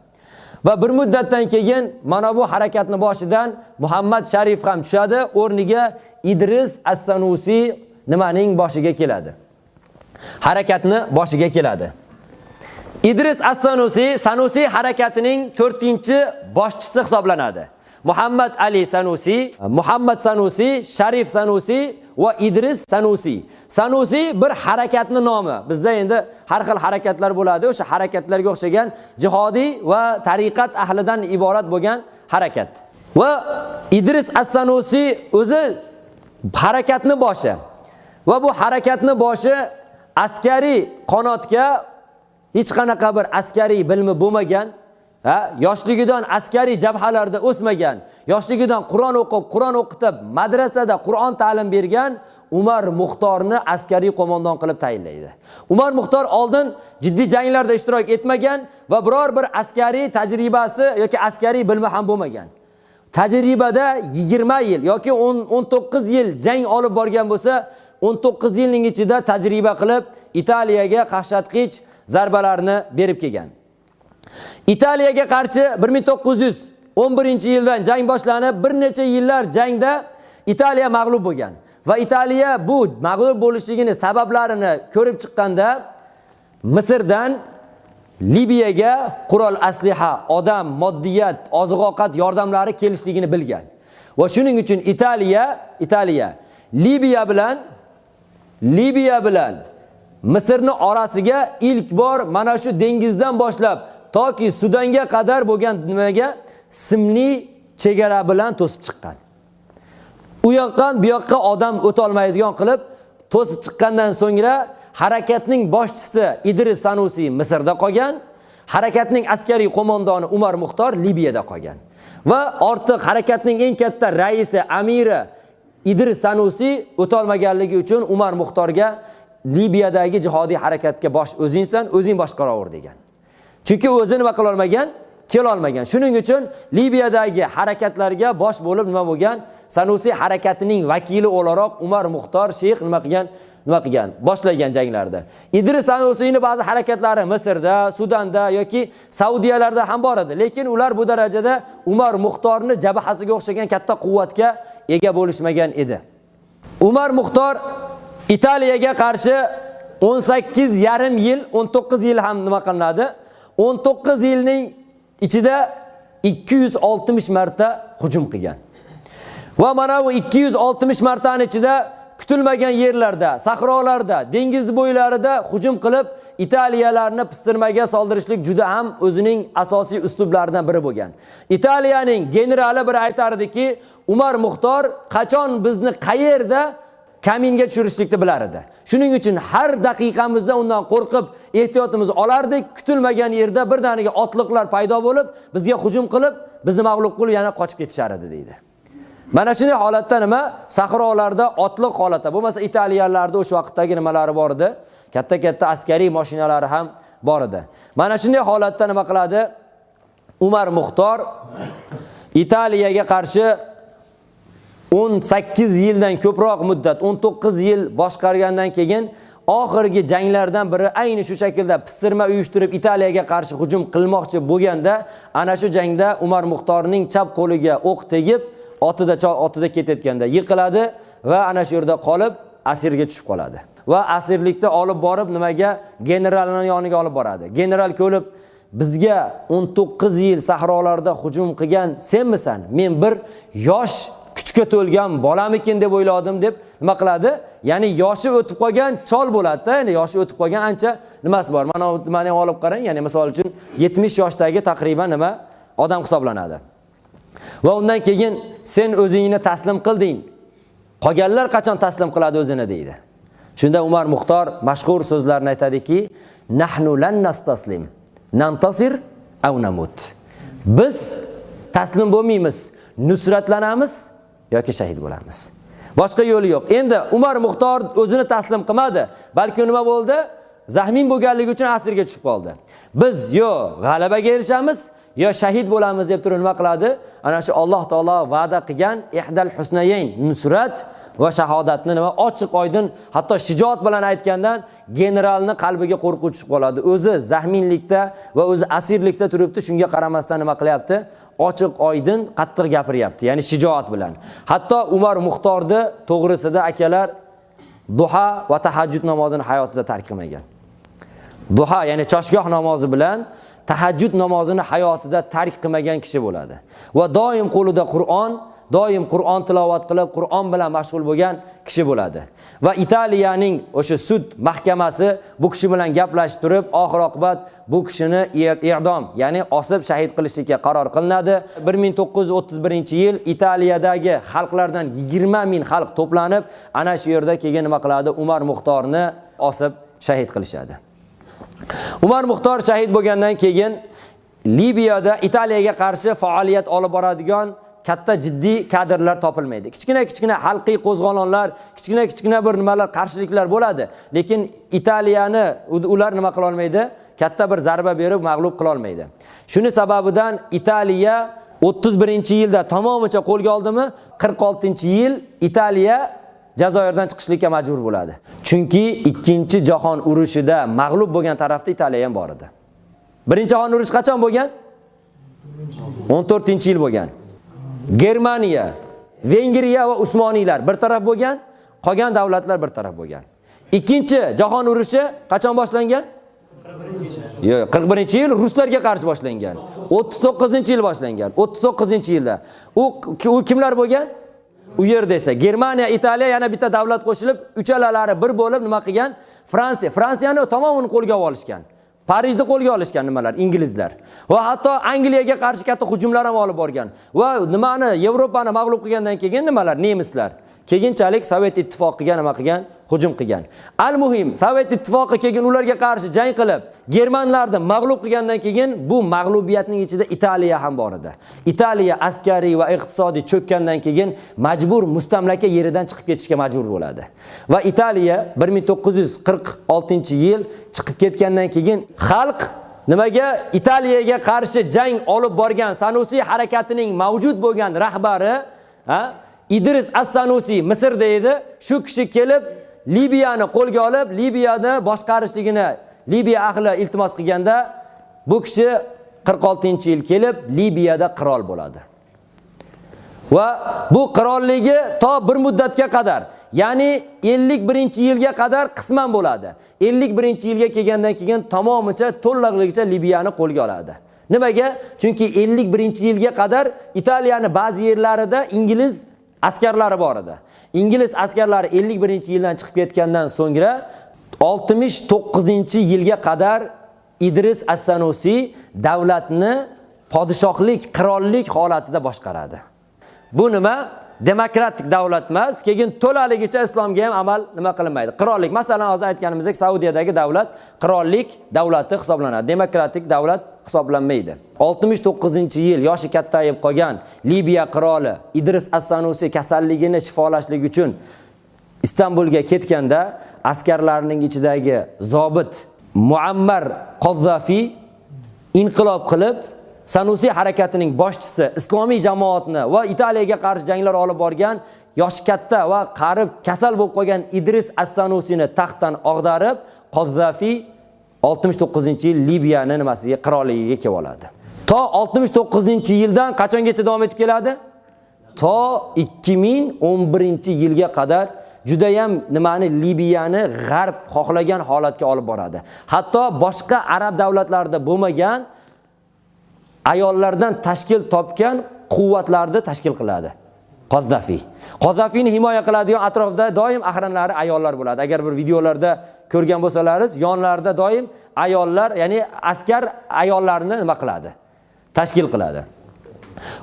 Speaker 1: Va bir muddatdan keyin mana bu harakatni boshidan Muhammad Sharif ham tushadi, o'rniga Idris As-Sanusiy nimaning boshiga keladi? Harakatni boshiga keladi. Idris As-Sanusiy Sanusiy harakatining 4-boshchisi hisoblanadi. Muhammad Ali Sanusiy, Muhammad Sanusiy, Sharif Sanusiy va Idris Sanusiy. Sanusiy bir harakatning nomi. Bizda endi har xil harakatlar bo'ladi. O'sha harakatlarga o'xshagan jihodiy va tariqat ahlidan iborat bo'lgan harakat. Va Idris As-Sanusiy o'zi harakatni boshi. Va bu harakatni boshi askariy qanotga hech qanaqa bir askariy bilimi bo'lmagan, yoshligidan askariy jabhalarda o'smagan, yoshligidan Qur'on o'qib, Qur'on o'qitib, madrasada Qur'on ta'lim bergan Umar Muxtorni askariy qo'mondon qilib tayinlaydi. Umar Muxtor oldin jiddiy janglarda ishtirok etmagan va biror bir askariy tajribasi yoki askariy bilimi ham bo'lmagan. Tajribada 20 yil yoki 19 yil jang olib borgan bo'lsa, 19 yilning ichida tajriba qilib Italiyaga qaqshatqich zarbalarni berib kelgan. Italiyaga qarshi 1911-yildan jang boshlanib, bir necha yillar jangda Italiya mag'lub bo'lgan. Va Italiya bu mag'lub bo'lishligini sabablarini ko'rib chiqqanda Misrdan Libiyaga qurol, asliha, odam, moddiyat, oziq-ovqat yordamlari kelishligini bilgan. Va shuning uchun Italiya Libiya bilan Misrni orasiga ilk bor mana shu dengizdan boshlab toki Sudanga qadar bo'lgan nimaga simli chegara bilan to'sib chiqqan. U yoqdan bu yoqqa odam o'ta olmaydigan qilib to'sib chiqqandan so'ngra harakatning boshchisi Idris Sanusiy Misrda qolgan, harakatning askariy qo'mondoni Umar Muxtor Libiyada qolgan. Va ortiq harakatning eng katta raisi, amiri Idris Sanusiy o'ta olmaganligi uchun Umar Muxtorga Libiyadagi jihodiy harakatga bosh o'zingsan, o'zing boshqaraver degan. Chunki o'zi nima qila olmagan? Kela olmagan. Shuning uchun Libiyadagi harakatlarga bosh bo'lib nima bo'lgan? Sanusiy harakatining vakili o'laroq Umar Muxtor sheyx nima qilgan? Nima qilgan? Boshlagan janglarda. Idris Sanusiyning ba'zi harakatlari Misrda, Sudanda yoki Saudiyalarda ham bor edi. Lekin ular bu darajada Umar Muxtorni jabhasiga o'xshagan katta quvvatga ega bo'lishmagan edi. Umar Muxtor Italiyaga qarshi 18,5 yil, 19 yil ham nima qilinadi? 19 yilning ichida 260 marta hujum qilgan. Va mana bu 260 martaning ichida kutilmagan yerlarda, sahrolarda, dengiz bo'ylarida hujum qilib, Italiyalarni pistirmaga soldirishlik juda ham o'zining asosiy uslublaridan biri bo'lgan. Italiyaning generali bir aytardiki, Umar Muxtor qachon bizni qayerda Kaminga tushirishlikni bilar edi. Shuning uchun har daqiqamizda undan qo'rqib ehtiyotimizni olardik. Kutilmagan yerda birdaniga otliqlar paydo bo'lib, bizga hujum qilib, bizni mag'lub qilib yana qochib ketishar edi deydi. Mana shunday holatda nima? Sahrolarda otliq holatda, bo'lmasa italyanlarda o'sha vaqtdagi nimalari bor edi? Katta-katta askariy mashinalari ham bor edi. Mana shunday holatda nima qiladi? Umar Muxtor Italiyaga qarshi 18 yildan ko'proq muddat, 19 yil boshqargandan keyin oxirgi janglardan biri ayni shu shaklda pistirma uyushtirib Italiyaga qarshi hujum qilmoqchi bo'lganda, ana shu jangda Umar Muxtorning chap qo'liga o'q tegib, otida ketayotganda yiqiladi va ana shu yerda qolib asirga tushib qoladi. Va asirlikda olib borib nimaga? Generalning yoniga olib boradi. General ko'rib, bizga 19 yil sahrolarda hujum qilgan senmisan? Men bir yosh kuchga to'lgan bolamikin deb o'yladim deb nima qiladi? Ya'ni yoshi o'tib qolgan chol bo'ladi-da, ya'ni yoshi o'tib qolgan ancha nimasi bor. Mana nimani ham olib qarang, ya'ni misol uchun 70 yoshdagi taqriban nima odam hisoblanadi. Va undan keyin sen o'zingni taslim qilding. Qolganlar qachon taslim qiladi o'zini deydi. Shunda Umar Muxtor mashhur so'zlarni aytadiki, nahnu lan nastaslim, nantasir aw namut. Biz taslim bo'lmaymiz, nusratlanamiz yoki shahid bo'lamiz. Boshqa yo'li yo'q. Endi Umar Muxtor o'zini taslim qilmadi, balki nima bo'ldi? Zahmin bo'lganligi uchun asirga tushib qoldi. Biz yo g'alabaga erishamiz, yo shahid bo'lamiz deb turib nima qiladi? Ana shu Alloh taolo va'da qilgan ihdal husnayn, nusrat va shahodatni nima ochiq oydin, hatto shijoat bilan aytgandan generalni qalbiga qo'rquv tushib qoladi. O'zi zahminlikda va o'zi asirlikda turibdi, shunga qaramasdan nima qilyapti? Ochiq oydin qattiq gapiryapti, ya'ni shijoat bilan. Hatto Umar Muxtorni to'g'risida akalar duha va tahajjud namozini hayotida tark qilmagan. Duha, ya'ni choshgoh namozi bilan tahajjud namozini hayotida tark qilmagan kishi bo'ladi. Va doim qo'lida Qur'on, doim Qur'on tilovat qilib, Qur'on bilan mashg'ul bo'lgan kishi bo'ladi. Va Italiyaning o'sha sud mahkamasi bu kishi bilan gaplashib turib, oxir oqibat bu kishini i'dom, ya'ni osib shahid qilishlikka qaror qilinadi. 1931-yil Italiyadagi xalqlardan 20 ming xalq to'planib, ana shu yerda keyin nima qiladi? Umar Muxtorni osib shahid qilishadi. Umar Muxtor shahid bo'lgandan keyin Libiyada Italiyaga qarshi faoliyat olib boradigan katta jiddiy kadrlar topilmaydi. Kichkina-kichkina xalqiy qo'zg'olonlar, kichkina-kichkina bir nimalar, qarshiliklar bo'ladi. Lekin Italiyani ular nima qila olmaydi? Katta bir zarba berib mag'lub qila olmaydi. Shuni sababidan Italiya 31-yilda tamomicha qo'lga oldimi? 46-yil Italiya Jazoirdan chiqishlikka majbur bo'ladi. Chunki 2-jahon urushida mag'lub bo'lgan tarafda Italiya ham bor edi. 1-jahon urushi qachon bo'lgan? 14-yil bo'lgan. Germaniya, Vengriya va Usmoniylar bir taraf bo'lgan, qolgan davlatlar bir taraf bo'lgan. 2-jahon urushi qachon boshlangan? Yo'q, 41-yil ruslarga qarshi boshlangan. 39-yil boshlangan. 39-yilda. U kimlar bo'lgan? U yerda esa Germaniya, Italiya yana bitta davlat qo'shilib, uchalalari bir bo'lib nima qilgan? Fransiya, Fransiyani tamomini qo'lga olishgan. Parijni qo'lga olishgan nimalar? Inglizlar. Va hatto Angliyaga qarshi katta hujumlar ham olib borgan. Va nimani Yevropani mag'lub qilgandan keyin nimalar? Nemislar. Keyinchalik Sovet ittifoqiga nima qilgan? Hujum qilgan. Al-muhim, Sovet ittifoqi keyin ularga qarshi jang qilib, germanlarni mag'lub qilgandan keyin bu mag'lubiyatning ichida Italiya ham bor edi. Italiya askariy va iqtisodiy cho'kkandan keyin majbur mustamlaka yeridan chiqib ketishga majbur bo'ladi. Va Italiya 1946-yil chiqib ketgandan keyin xalq nimaga Italiyaga qarshi jang olib borgan Sanusi harakatining mavjud bo'lgan rahbari, ha, Idris as-Sanusi Misrda edi. Shu kishi kelib Libiyani qo'lga olib, Libiyani boshqarishligini Libiya ahli iltimos qilganda bu kishi 46-yil kelib Libiyada qirol bo'ladi. Va bu qirolligi to bir muddatga qadar, ya'ni 51-yilga qadar qisman bo'ladi. 51-yilga kelgandan keyin tamomicha to'liqligicha Libiyani qo'lga oladi. Nimaga? Chunki 51-yilga qadar Italiyani ba'zi yerlarida ingliz askarlari bor edi. Ingliz askarlari 51-yildan chiqib ketgandan so'ngra 69-yilga qadar Idris as-Sanusi davlatni podshohlik, qirollik holatida boshqaradi. Bu nima? Demokratik davlat emas, keyin to'laligicha islomga ham amal nima qilinmaydi. Qirollik, masalan, hozir aytganimizdek, Saudiyadagi davlat qirollik davlati hisoblanadi. Demokratik davlat hisoblanmaydi. 69-yil yoshi kattayib qolgan Libiya qiroli Idris As-Sanusi kasalligini shifolashlik uchun Istanbulga ketganda askarlarning ichidagi zobit Muammar Qozzafi inqilob qilib Sanusi harakatining boshchisi, islomiy jamoatni va Italiyaga qarshi janglar olib borgan yoshi katta va qarib kasal bo'lib qolgan Idris As-Sanusini taxtdan ag'darib, Qozzafi 69-yil Libiyani nimasiga, qirolligiga kelib oladi. To 69-yildan qachongacha davom etib keladi? To 2011-yilga qadar judayam nimani Libiyani g'arb xohlagan holatga olib boradi. Hatto boshqa arab davlatlarida bo'lmagan ayollardan tashkil topgan quvvatlarni tashkil qiladi. Qozzafi. Qozzafini himoya qiladigan atrofda doim ahranlari ayollar bo'ladi. Agar bir videolarda ko'rgan bo'lsalaringiz, yonlarida doim ayollar, ya'ni askar ayollarni nima qiladi? Tashkil qiladi.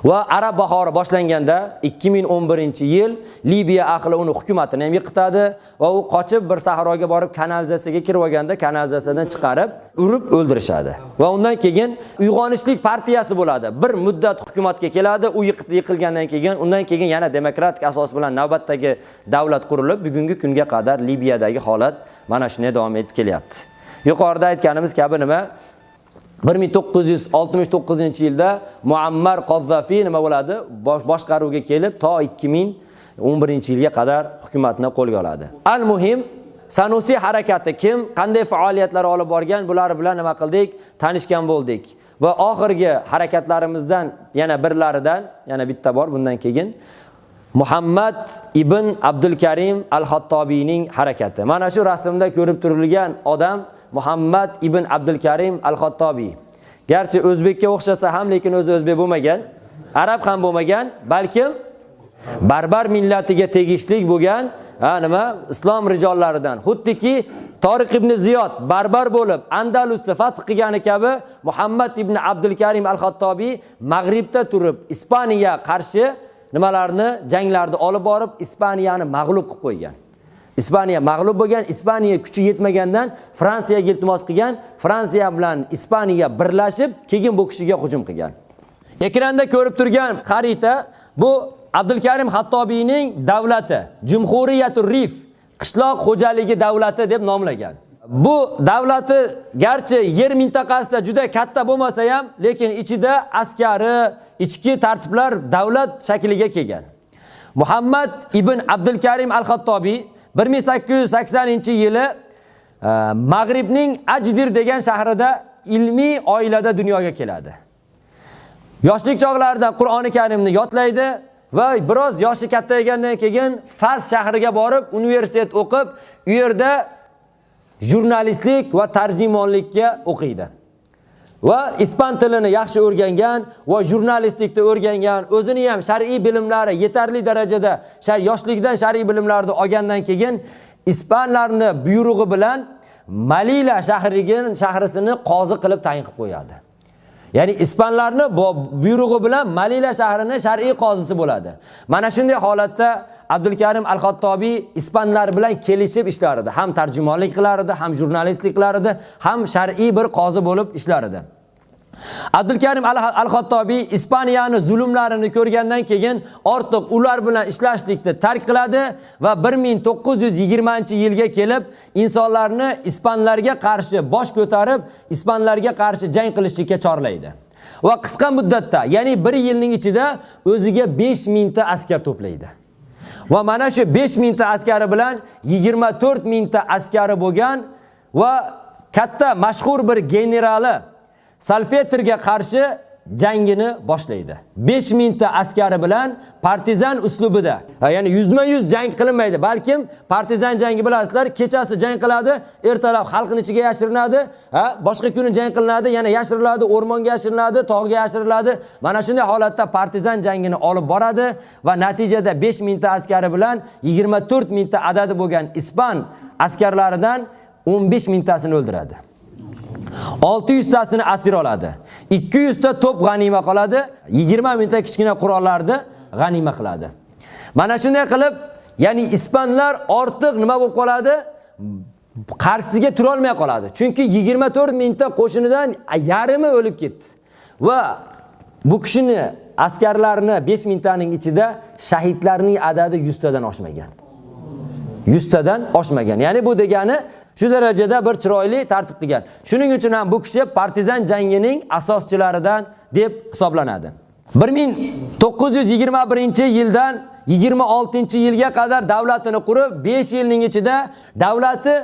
Speaker 1: Va arab bahori boshlanganda 2011-yil Libiya ahli uni hukumatini ham yiqitadi va u qochib bir sahroga borib kanalizatsiyaga kirib olganda kanalizatsiyadan chiqarib urib o'ldirishadi. Va undan keyin uyg'onishlik partiyasi bo'ladi. Bir muddat hukumatga keladi, u yiqilgandan keyin, undan keyin yana demokratik asos bilan navbatdagi davlat qurilib, bugungi kunga qadar Libiyadagi holat mana shunday davom etib kelyapti. Yuqorida aytganimiz kabi nima? 1969-yilda Muammar Qozzafi nima bo'ladi? Boshqaruvga kelib to 2011-yilga qadar hukumatni qo'lga oladi. Al-muhim, Sanusi harakati kim, qanday faoliyatlar olib borgan, bular bilan nima qildik? Tanishgan bo'ldik. Va oxirgi harakatlarimizdan yana birlaridan, yana bitta bor bundan keyin Muhammad ibn Abdulkarim al-Xattobiyning harakati. Mana shu rasmda ko'rib turilgan odam Muhammad ibn Abdulkarim al-Xattobiy. Garchi o'zbekka o'xshasa ham, lekin o'zi o'zbek bo'lmagan, arab ham bo'lmagan, balkim barbar millatiga tegishli bo'lgan, nima, islom rijollaridan. Xuddiki Toriq ibn Ziyod barbar bo'lib Andalusni fath qilgani kabi Muhammad ibn Abdulkarim al-Xattobiy Mag'ribda turib Ispaniya qarshi nimalarni, janglarni olib borib Ispaniyani mag'lub qilib qo'ygan. Ispaniya mag'lub bo'lgan, Ispaniya kuchi yetmagandan Fransiyaga iltimos qilgan, Fransiya bilan Ispaniya birlashib, keyin bu kishiga hujum qilgan. Ekranda ko'rib turgan xarita bu Abdulkarim Xattobiyning davlati, Jumhuriyatur Rif, qishloq xo'jaligi davlati deb nomlagan. Bu davlati garchi yer mintaqasida juda katta bo'lmasa ham, lekin ichida askari, ichki tartiblar davlat shakliga kelgan. Muhammad ibn Abdulkarim al-Xattobiy 1880-yili Mag'ribning Ajdir degan shahrida ilmiy oilada dunyoga keladi. Yoshlik chog'laridan Qur'oni Karimni yodlaydi va biroz yoshi kattaygandan keyin Fas shahriga borib universitet o'qib, u yerda jurnalistlik va tarjimonlikka o'qiydi. Va ispan tilini yaxshi o'rgangan va jurnalistlikni o'rgangan, o'zini ham shar'iy bilimlari yetarli darajada yoshlikdan shar'iy bilimlarni olgandan keyin ispanlarni buyrug'i bilan Malila shahrisini qozi qilib tayin qilib qo'yadi. Ya'ni ispanlarni buyrug'i bilan Malila shahrini shar'iy qozisi bo'ladi. Mana shunday holatda Abdulkarim al-Xattobiy ispanlar bilan kelishib ishlar edi. Ham tarjimonlik qilar edi, ham jurnalistlik qilar edi, ham shar'iy bir qozi bo'lib ishlar edi. Abdulkarim al-Xattobiy Ispaniyani zulmlarini ko'rgandan keyin ortiq ular bilan ishlashlikni tark qiladi va 1920-yilga kelib insonlarni ispanlarga qarshi bosh ko'tarib, ispanlarga qarshi jang qilishlikka chorlaydi. Va qisqa muddatda, ya'ni 1 yilning ichida o'ziga 5000 ta askar to'playdi. Va mana shu 5000 ta askari bilan 24 000 ta askari bo'lgan va katta mashhur bir generali Salfetrga qarshi jangini boshlaydi. 5000 ta askari bilan partizan uslubida, ya'ni 100% jang qilinmaydi, balkim partizan jangi bilasizlar, kechasi jang qiladi, ertalab xalqning ichiga yashirinadi, boshqa kuni jang qilinadi, yana yashiriladi, o'rmonga yashirinadi, tog'ga yashiriladi. Mana shunday holatda partizan jangini olib boradi va natijada 5000 ta askari bilan 24 000 ta adadi bo'lgan ispan askarlaridan 15 000 tasini o'ldiradi. 600 tasini asir oladi. 200 ta to'p g'anima qoladi, 20 000 ta kichkina qurollarni g'anima qiladi. Mana shunday qilib, ya'ni ispanlar ortiq nima bo'lib qoladi? Qarshisiga tura olmay qoladi. Chunki 24 mingta qo'shinidan yarmi o'lib ketdi. Va bu kishini askarlarini 5 mingtaning ichida shahidlarning adadi 100 tadan oshmagan. 100 tadan oshmagan. Ya'ni bu degani shu darajada bir chiroyli tartib qilgan. Shuning uchun ham bu kishi partizan jangining asoschilaridan deb hisoblanadi. 1921-yildan 26-yilga qadar davlatini qurib, 5 yilning ichida davlati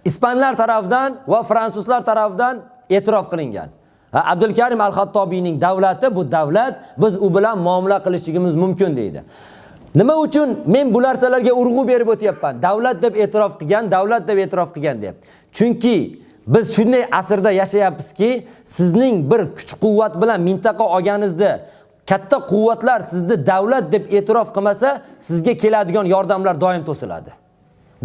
Speaker 1: ispanlar tarafidan va fransuzlar tarafidan e'tirof qilingan. Abdulkarim al-Xattobiyning davlati bu davlat, biz u bilan muomala qilishimiz mumkin deydi. Nima uchun men bu narsalarga urg'u berib o'tyapman? Davlat deb e'tirof qilgan, davlat deb e'tirof qilgan deb. Chunki biz shunday asrda yashayapmizki, sizning bir kuch-quvvat bilan mintaqa olganingizda katta quvvatlar sizni davlat deb e'tirof qilmasa, sizga keladigan yordamlar doim to'siladi.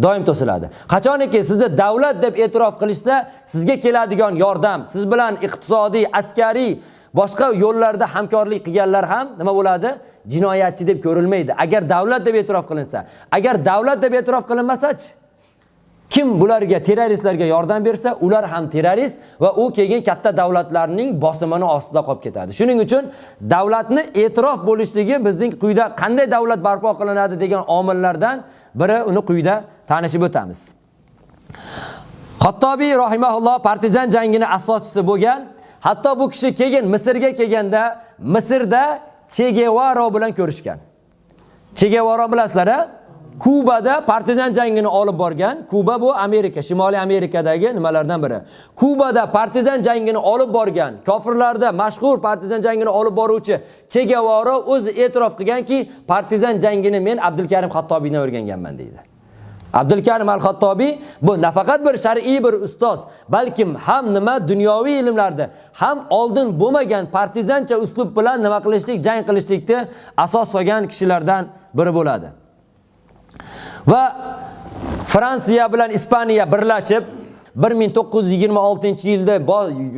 Speaker 1: Doim to'siladi. Qachoniki sizni davlat deb e'tirof qilishsa, sizga keladigan yordam, siz bilan iqtisodiy, askariy, boshqa yo'llarda hamkorlik qilganlar ham nima bo'ladi? Jinoyatchi deb ko'rilmaydi. Agar davlat deb e'tirof qilinsa, agar davlat deb e'tirof qilinmasa-chi? Kim bularga, terroristlarga yordam bersa, ular ham terrorist va u keyin katta davlatlarning bosimini ostida qolib ketadi. Shuning uchun davlatni e'tirof bo'lishligi bizning quyida qanday davlat barpo qilinadi degan omillardan biri, uni quyida tanishib o'tamiz. Xattobiy rahimahulloh partizan jangini asoschisi bo'lgan. Hatto bu kishi keyin Misrga kelganda Misrda Che Guevara bilan ko'rishgan. Che Guevara bilasizlar-a? Kubada partizan jangini olib borgan. Kuba bu Amerika, Shimoliy Amerikadagi nimalardan biri. Kubada partizan jangini olib borgan, kofirlarda mashhur partizan jangini olib boruvchi Che Guevara o'zi e'tirof qilganki, partizan jangini men Abdulkarim Xattobiydan o'rganganman deydi. Abdulkarim al-Xattobiy bu nafaqat bir shar'iy bir ustoz, balkim ham nima dunyoviy ilmlarda, ham oldin bo'lmagan partizancha uslub bilan nima qilishlik, jang qilishlikni asos solgan kishilardan biri bo'ladi. Va Fransiya bilan Ispaniya birlashib 1926-yilda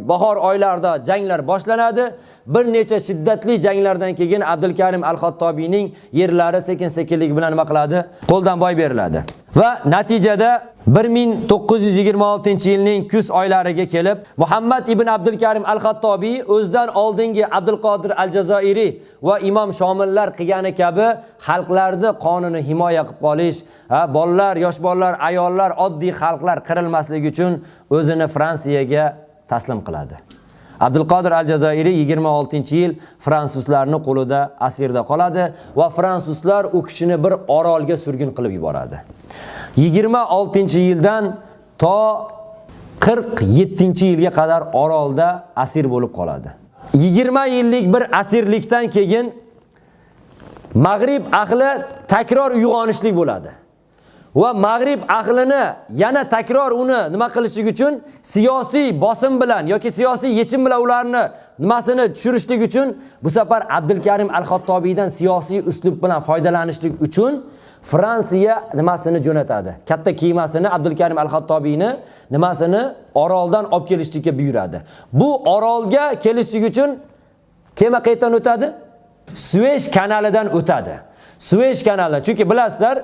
Speaker 1: bahor oylarida janglar boshlanadi. Bir necha shiddatli janglardan keyin Abdulkarim al-Xattobiyning yerlari sekin-sekinlik bilan nima qiladi? Qo'ldan boy beriladi. Va natijada 1926-yilning kuz oylariga kelib Muhammad ibn Abdulkarim al-Xattobiy o'zidan oldingi Abdulqodir al-Jazoiriy va Imom Shomillar qilgani kabi xalqlarni qonini himoya qilib qolish, bolalar, yosh bolalar, ayollar, oddiy xalqlar qirilmasligi uchun o'zini Fransiyaga taslim qiladi. Abdulqodir al-Jazoiriy 26-yil fransuzlarning qo'lida asirda qoladi va fransuzlar u kishini bir orolga surgun qilib yuboradi. 26-yildan to 47-yilga qadar orolda asir bo'lib qoladi. 20 yillik bir asirlikdan keyin Mag'rib ahli takror uyg'onishlik bo'ladi. Va Mag'rib ahlini yana takror uni nima qilishlik uchun siyosiy bosim bilan yoki siyosiy yechim bilan ularni nimasini tushirishlik uchun bu safar Abdulkarim al-Xattobiydan siyosiy uslub bilan foydalanishlik uchun Fransiya nimasini jo'natadi. Katta kemasini Abdulkarim al-Xattobiyni nimasini oroldan olib kelishlikka buyuradi. Bu orolga kelishlik uchun kema qayerdan o'tadi? Suez kanalidan o'tadi. Suez kanali, chunki bilasizlar,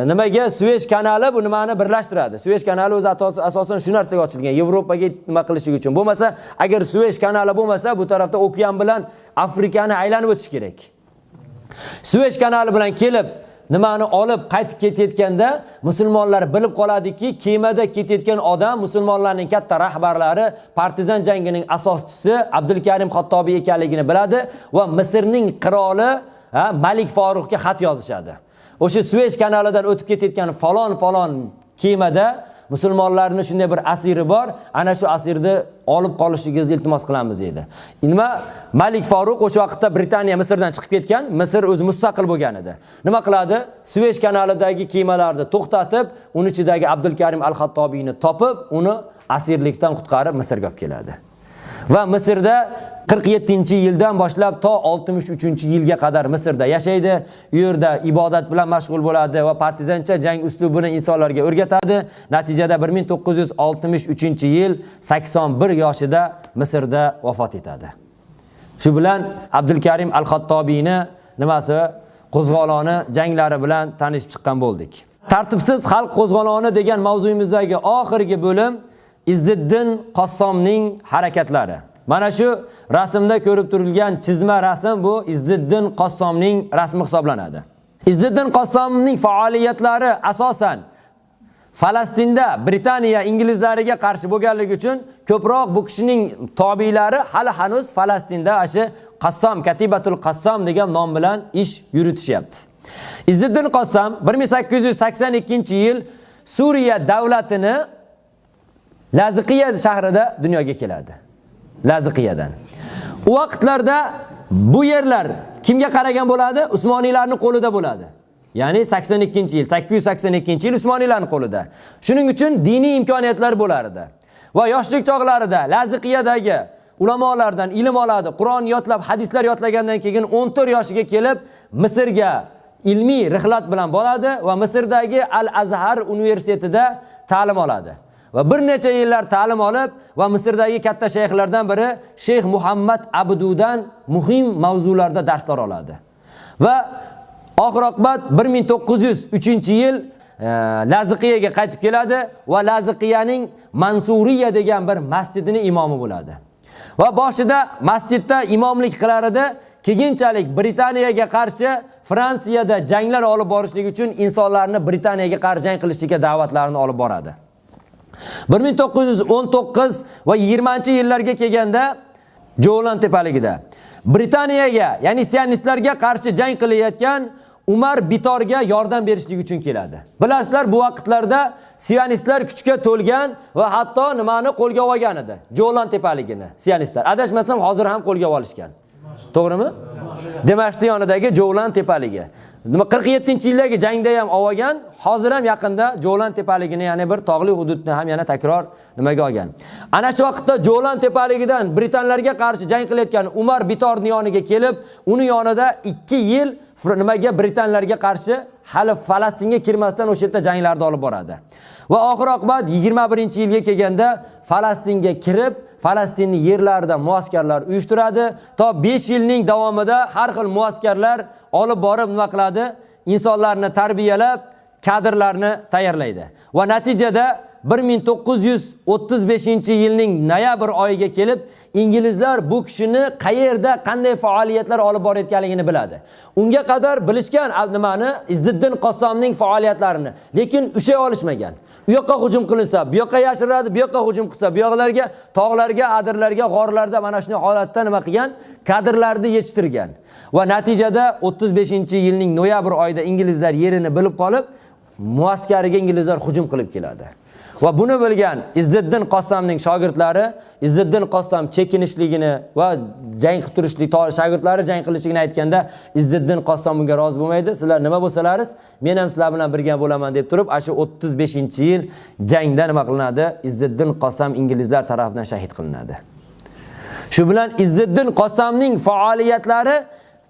Speaker 1: nimaga Suez kanali bu nimani birlashtiradi? Suez kanali o'zi asosan shu narsaga ochilgan, Yevropaga nima qilishlik uchun. Bo'lmasa, agar Suez kanali bo'lmasa, bu tarafda okean bilan Afrikani aylanib o'tish kerak. Suez kanali bilan kelib nimani olib qaytib ketayotganda musulmonlar bilib qoladiki, kemada ketayotgan odam musulmonlarning katta rahbarlari, partizan jangining asoschisi Abdulkarim Xattobiy ekanligini biladi va Misrning qiroli Malik Faruqga xat yozishadi. O'sha Suez kanalidan o'tib ketayotgan falon-falon kemada musulmonlarning shunday bir asiri bor, ana shu asirni olib qolishingizni iltimos qilamiz dedi. Nima Malik Faruq o'sha vaqtda Britaniya Misrdan chiqib ketgan, Misr o'zi mustaqil bo'lgan edi. Nima qiladi? Suez kanalidagi kemalarni to'xtatib, uni ichidagi Abdulkarim al-Xattobiyni topib, uni asirlikdan qutqarib Misrga olib keladi. Va Misrda 47-yildan boshlab to 63-yilga qadar Misrda yashaydi. U yerda ibodat bilan mashg'ul bo'ladi va partizancha jang uslubini insonlarga o'rgatadi. Natijada 1963-yil 81 yoshida Misrda vafot etadi. Shu bilan Abdulkarim al-Xattobiyni nimasi qo'zg'oloni janglari bilan tanishib chiqqan bo'ldik. Tartibsiz xalq qo'zg'oloni degan mavzuyimizdagi oxirgi bo'lim Izziddin Qassomning harakatlari. Mana shu rasmda ko'rib turilgan chizma rasm bu Izziddin Qassomning rasmi hisoblanadi. Izziddin Qassomning faoliyatlari asosan Falastinda Britaniya inglizlariga qarshi bo'lganligi uchun ko'proq bu kishining tobiylari hali hanuz Falastinda ashu Qassom, Katibatul Qassom degan nom bilan ish yuritishyapti. Izziddin Qassom 1882-yil Suriya davlatini Laziqiya shahrida dunyoga keladi. Laziqiyadan. U vaqtlarda bu yerlar kimga qaragan bo'ladi? Usmoniylarning qo'lida bo'ladi. Ya'ni 82-yil, 882-yil Usmoniylarning qo'lida. Shuning uchun diniy imkoniyatlar bo'lar edi. Va yoshlik chog'larida Laziqiyadagi ulamolardan ilm oladi, Qur'on yodlab, hadislar yodlagandan keyin 14 yoshiga kelib Misrga ilmiy rihlat bilan boradi va Misrdagi Al-Azhar universitetida ta'lim oladi. Va bir necha yillar ta'lim olib va Misrdagi katta shayxlardan biri Sheyx Muhammad Abdudan muhim mavzularda darslar oladi. Va oxir oqibat 1903-yil Laziqiyaga qaytib keladi va Laziqiyaning Mansuriya degan bir masjidining imomi bo'ladi. Va boshida masjidda imomlik qilar edi, keyinchalik Britaniyaga qarshi Fransiyada janglar olib borishlik uchun insonlarni Britaniyaga qarshi jang qilishlikka da'vatlarini olib boradi. 1919 va 20-yillarga kelganda Jo'lan tepaligida Britaniyaga, ya'ni sionistlarga qarshi jang qilayotgan Umar Bitorga yordam berishlik uchun keladi. Bilasizlar, bu vaqtlarda sionistlar kuchga to'lgan va hatto nimani qo'lga olgan edi? Jo'lan tepaligini sionistlar. Adashmasam hozir ham qo'lga olishgan. To'g'rimi? Dimashqning yonidagi Jo'lan tepaligi. Nima 47-yildagi jangda ham olgan, hozir ham yaqinda Jo'lan tepaligini, ya'ni bir tog'li hududni ham yana takror nimaga olgan. Ana shu vaqtda Jo'lan tepaligidan britanlarga qarshi jang qilayotgan Umar Bitorning yoniga kelib, uni yonida 2 yil nimaga britanlarga qarshi hali Falastinga kirmasdan o'sha yerda janglarni olib boradi. Va oxir oqibat 21-yilga kelganda Falastinga kirib, Falastinning yerlarida muaskarlar uyushtiradi. To 5 yilning davomida har xil muaskarlar olib borib nima qiladi? Insonlarni tarbiyalab, kadrlarni tayyorlaydi. Va natijada 1935-yilning noyabr oyiga kelib, inglizlar bu kishini qayerda qanday faoliyatlar olib borayotganligini biladi. Unga qadar bilishgan nimani, Izziddin Qassomning faoliyatlarini, lekin ushay olishmagan. U yoqqa hujum qilinsa, bu yoqqa yashiradi, bu yoqqa hujum qilsa, bu yoqlarga, tog'larga, adirlarga, g'orlarda mana shunday holatda nima qilgan? Kadrlarni yetishtirgan. Va natijada 35-yilning noyabr oyida inglizlar yerini bilib qolib, muaskariga inglizlar hujum qilib keladi. Va buni bilgan Izziddin Qassomning shogirdlari Izziddin Qassom chekinishligini va jang qilib turishlik, shogirdlari jang qilishligini aytganda Izziddin Qassom bunga rozi bo'lmaydi. Sizlar nima bo'lsalaringiz, men ham sizlar bilan birga bo'laman deb turib, ana shu 35-yil jangda nima qilinadi? Izziddin Qassom inglizlar tarafidan shahid qilinadi. Shu bilan Izziddin Qassomning faoliyatlari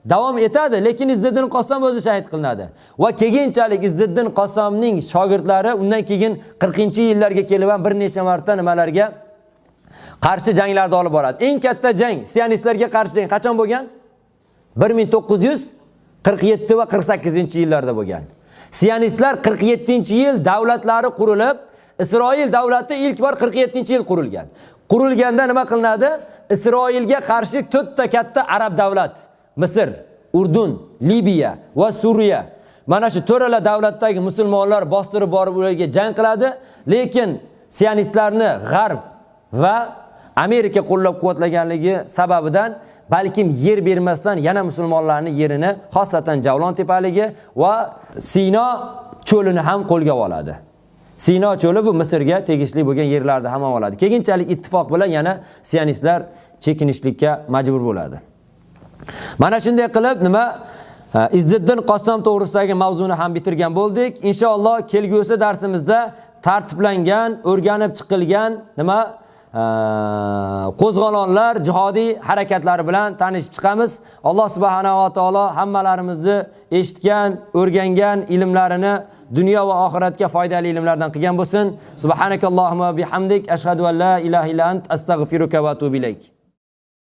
Speaker 1: davom etadi, lekin Izziddin Qassom o'zi shahid qilinadi. Va keyinchalik Izziddin Qassomning shogirdlari undan keyin 40-yillarga kelib ham bir necha marta nimalarga qarshi janglarni olib boradi. Eng katta jang sionistlarga qarshi jang qachon bo'lgan? 1947 va 48-yillarda bo'lgan. Sionistlar 47-yil davlatlari qurilib, Isroil davlati ilk bor 47-yil qurilgan. Qurilganda nima qilinadi? Isroilga qarshi 4 ta katta arab davlat, Misr, Urdun, Libiya va Suriya. Mana shu to'rala davlatdagi musulmonlar bostirib borib ularga jang qiladi, lekin sionistlarni G'arb va Amerika qo'llab-quvvatlaganligi sababidan balkim yer bermasdan yana musulmonlarning yerini, xosatan Javlon tepaligi va Sino cho'lini ham qo'lga oladi. Sino cho'li bu Misrga tegishli bo'lgan yerlarni ham oladi. Keyinchalik ittifoq bilan yana sionistlar chekinishlikka majbur bo'ladi. Mana shunday qilib nima Izziddin Qassom to'g'risidagi mavzuni ham bitirgan bo'ldik. Inshaalloh kelgusi darsimizda tartiblangan, o'rganib chiqilgan nima qo'zg'olonlar, jihodiy harakatlari bilan tanishib chiqamiz. Alloh subhanahu va taolo hammalarimizni eshitgan, o'rgangan ilmlarini dunyo va oxiratga foydali ilmlardan qilgan bo'lsin. Subhanakallohumma bihamdik, ashhadu an la ilaha illa ant, astag'firuka va atubu ilayk.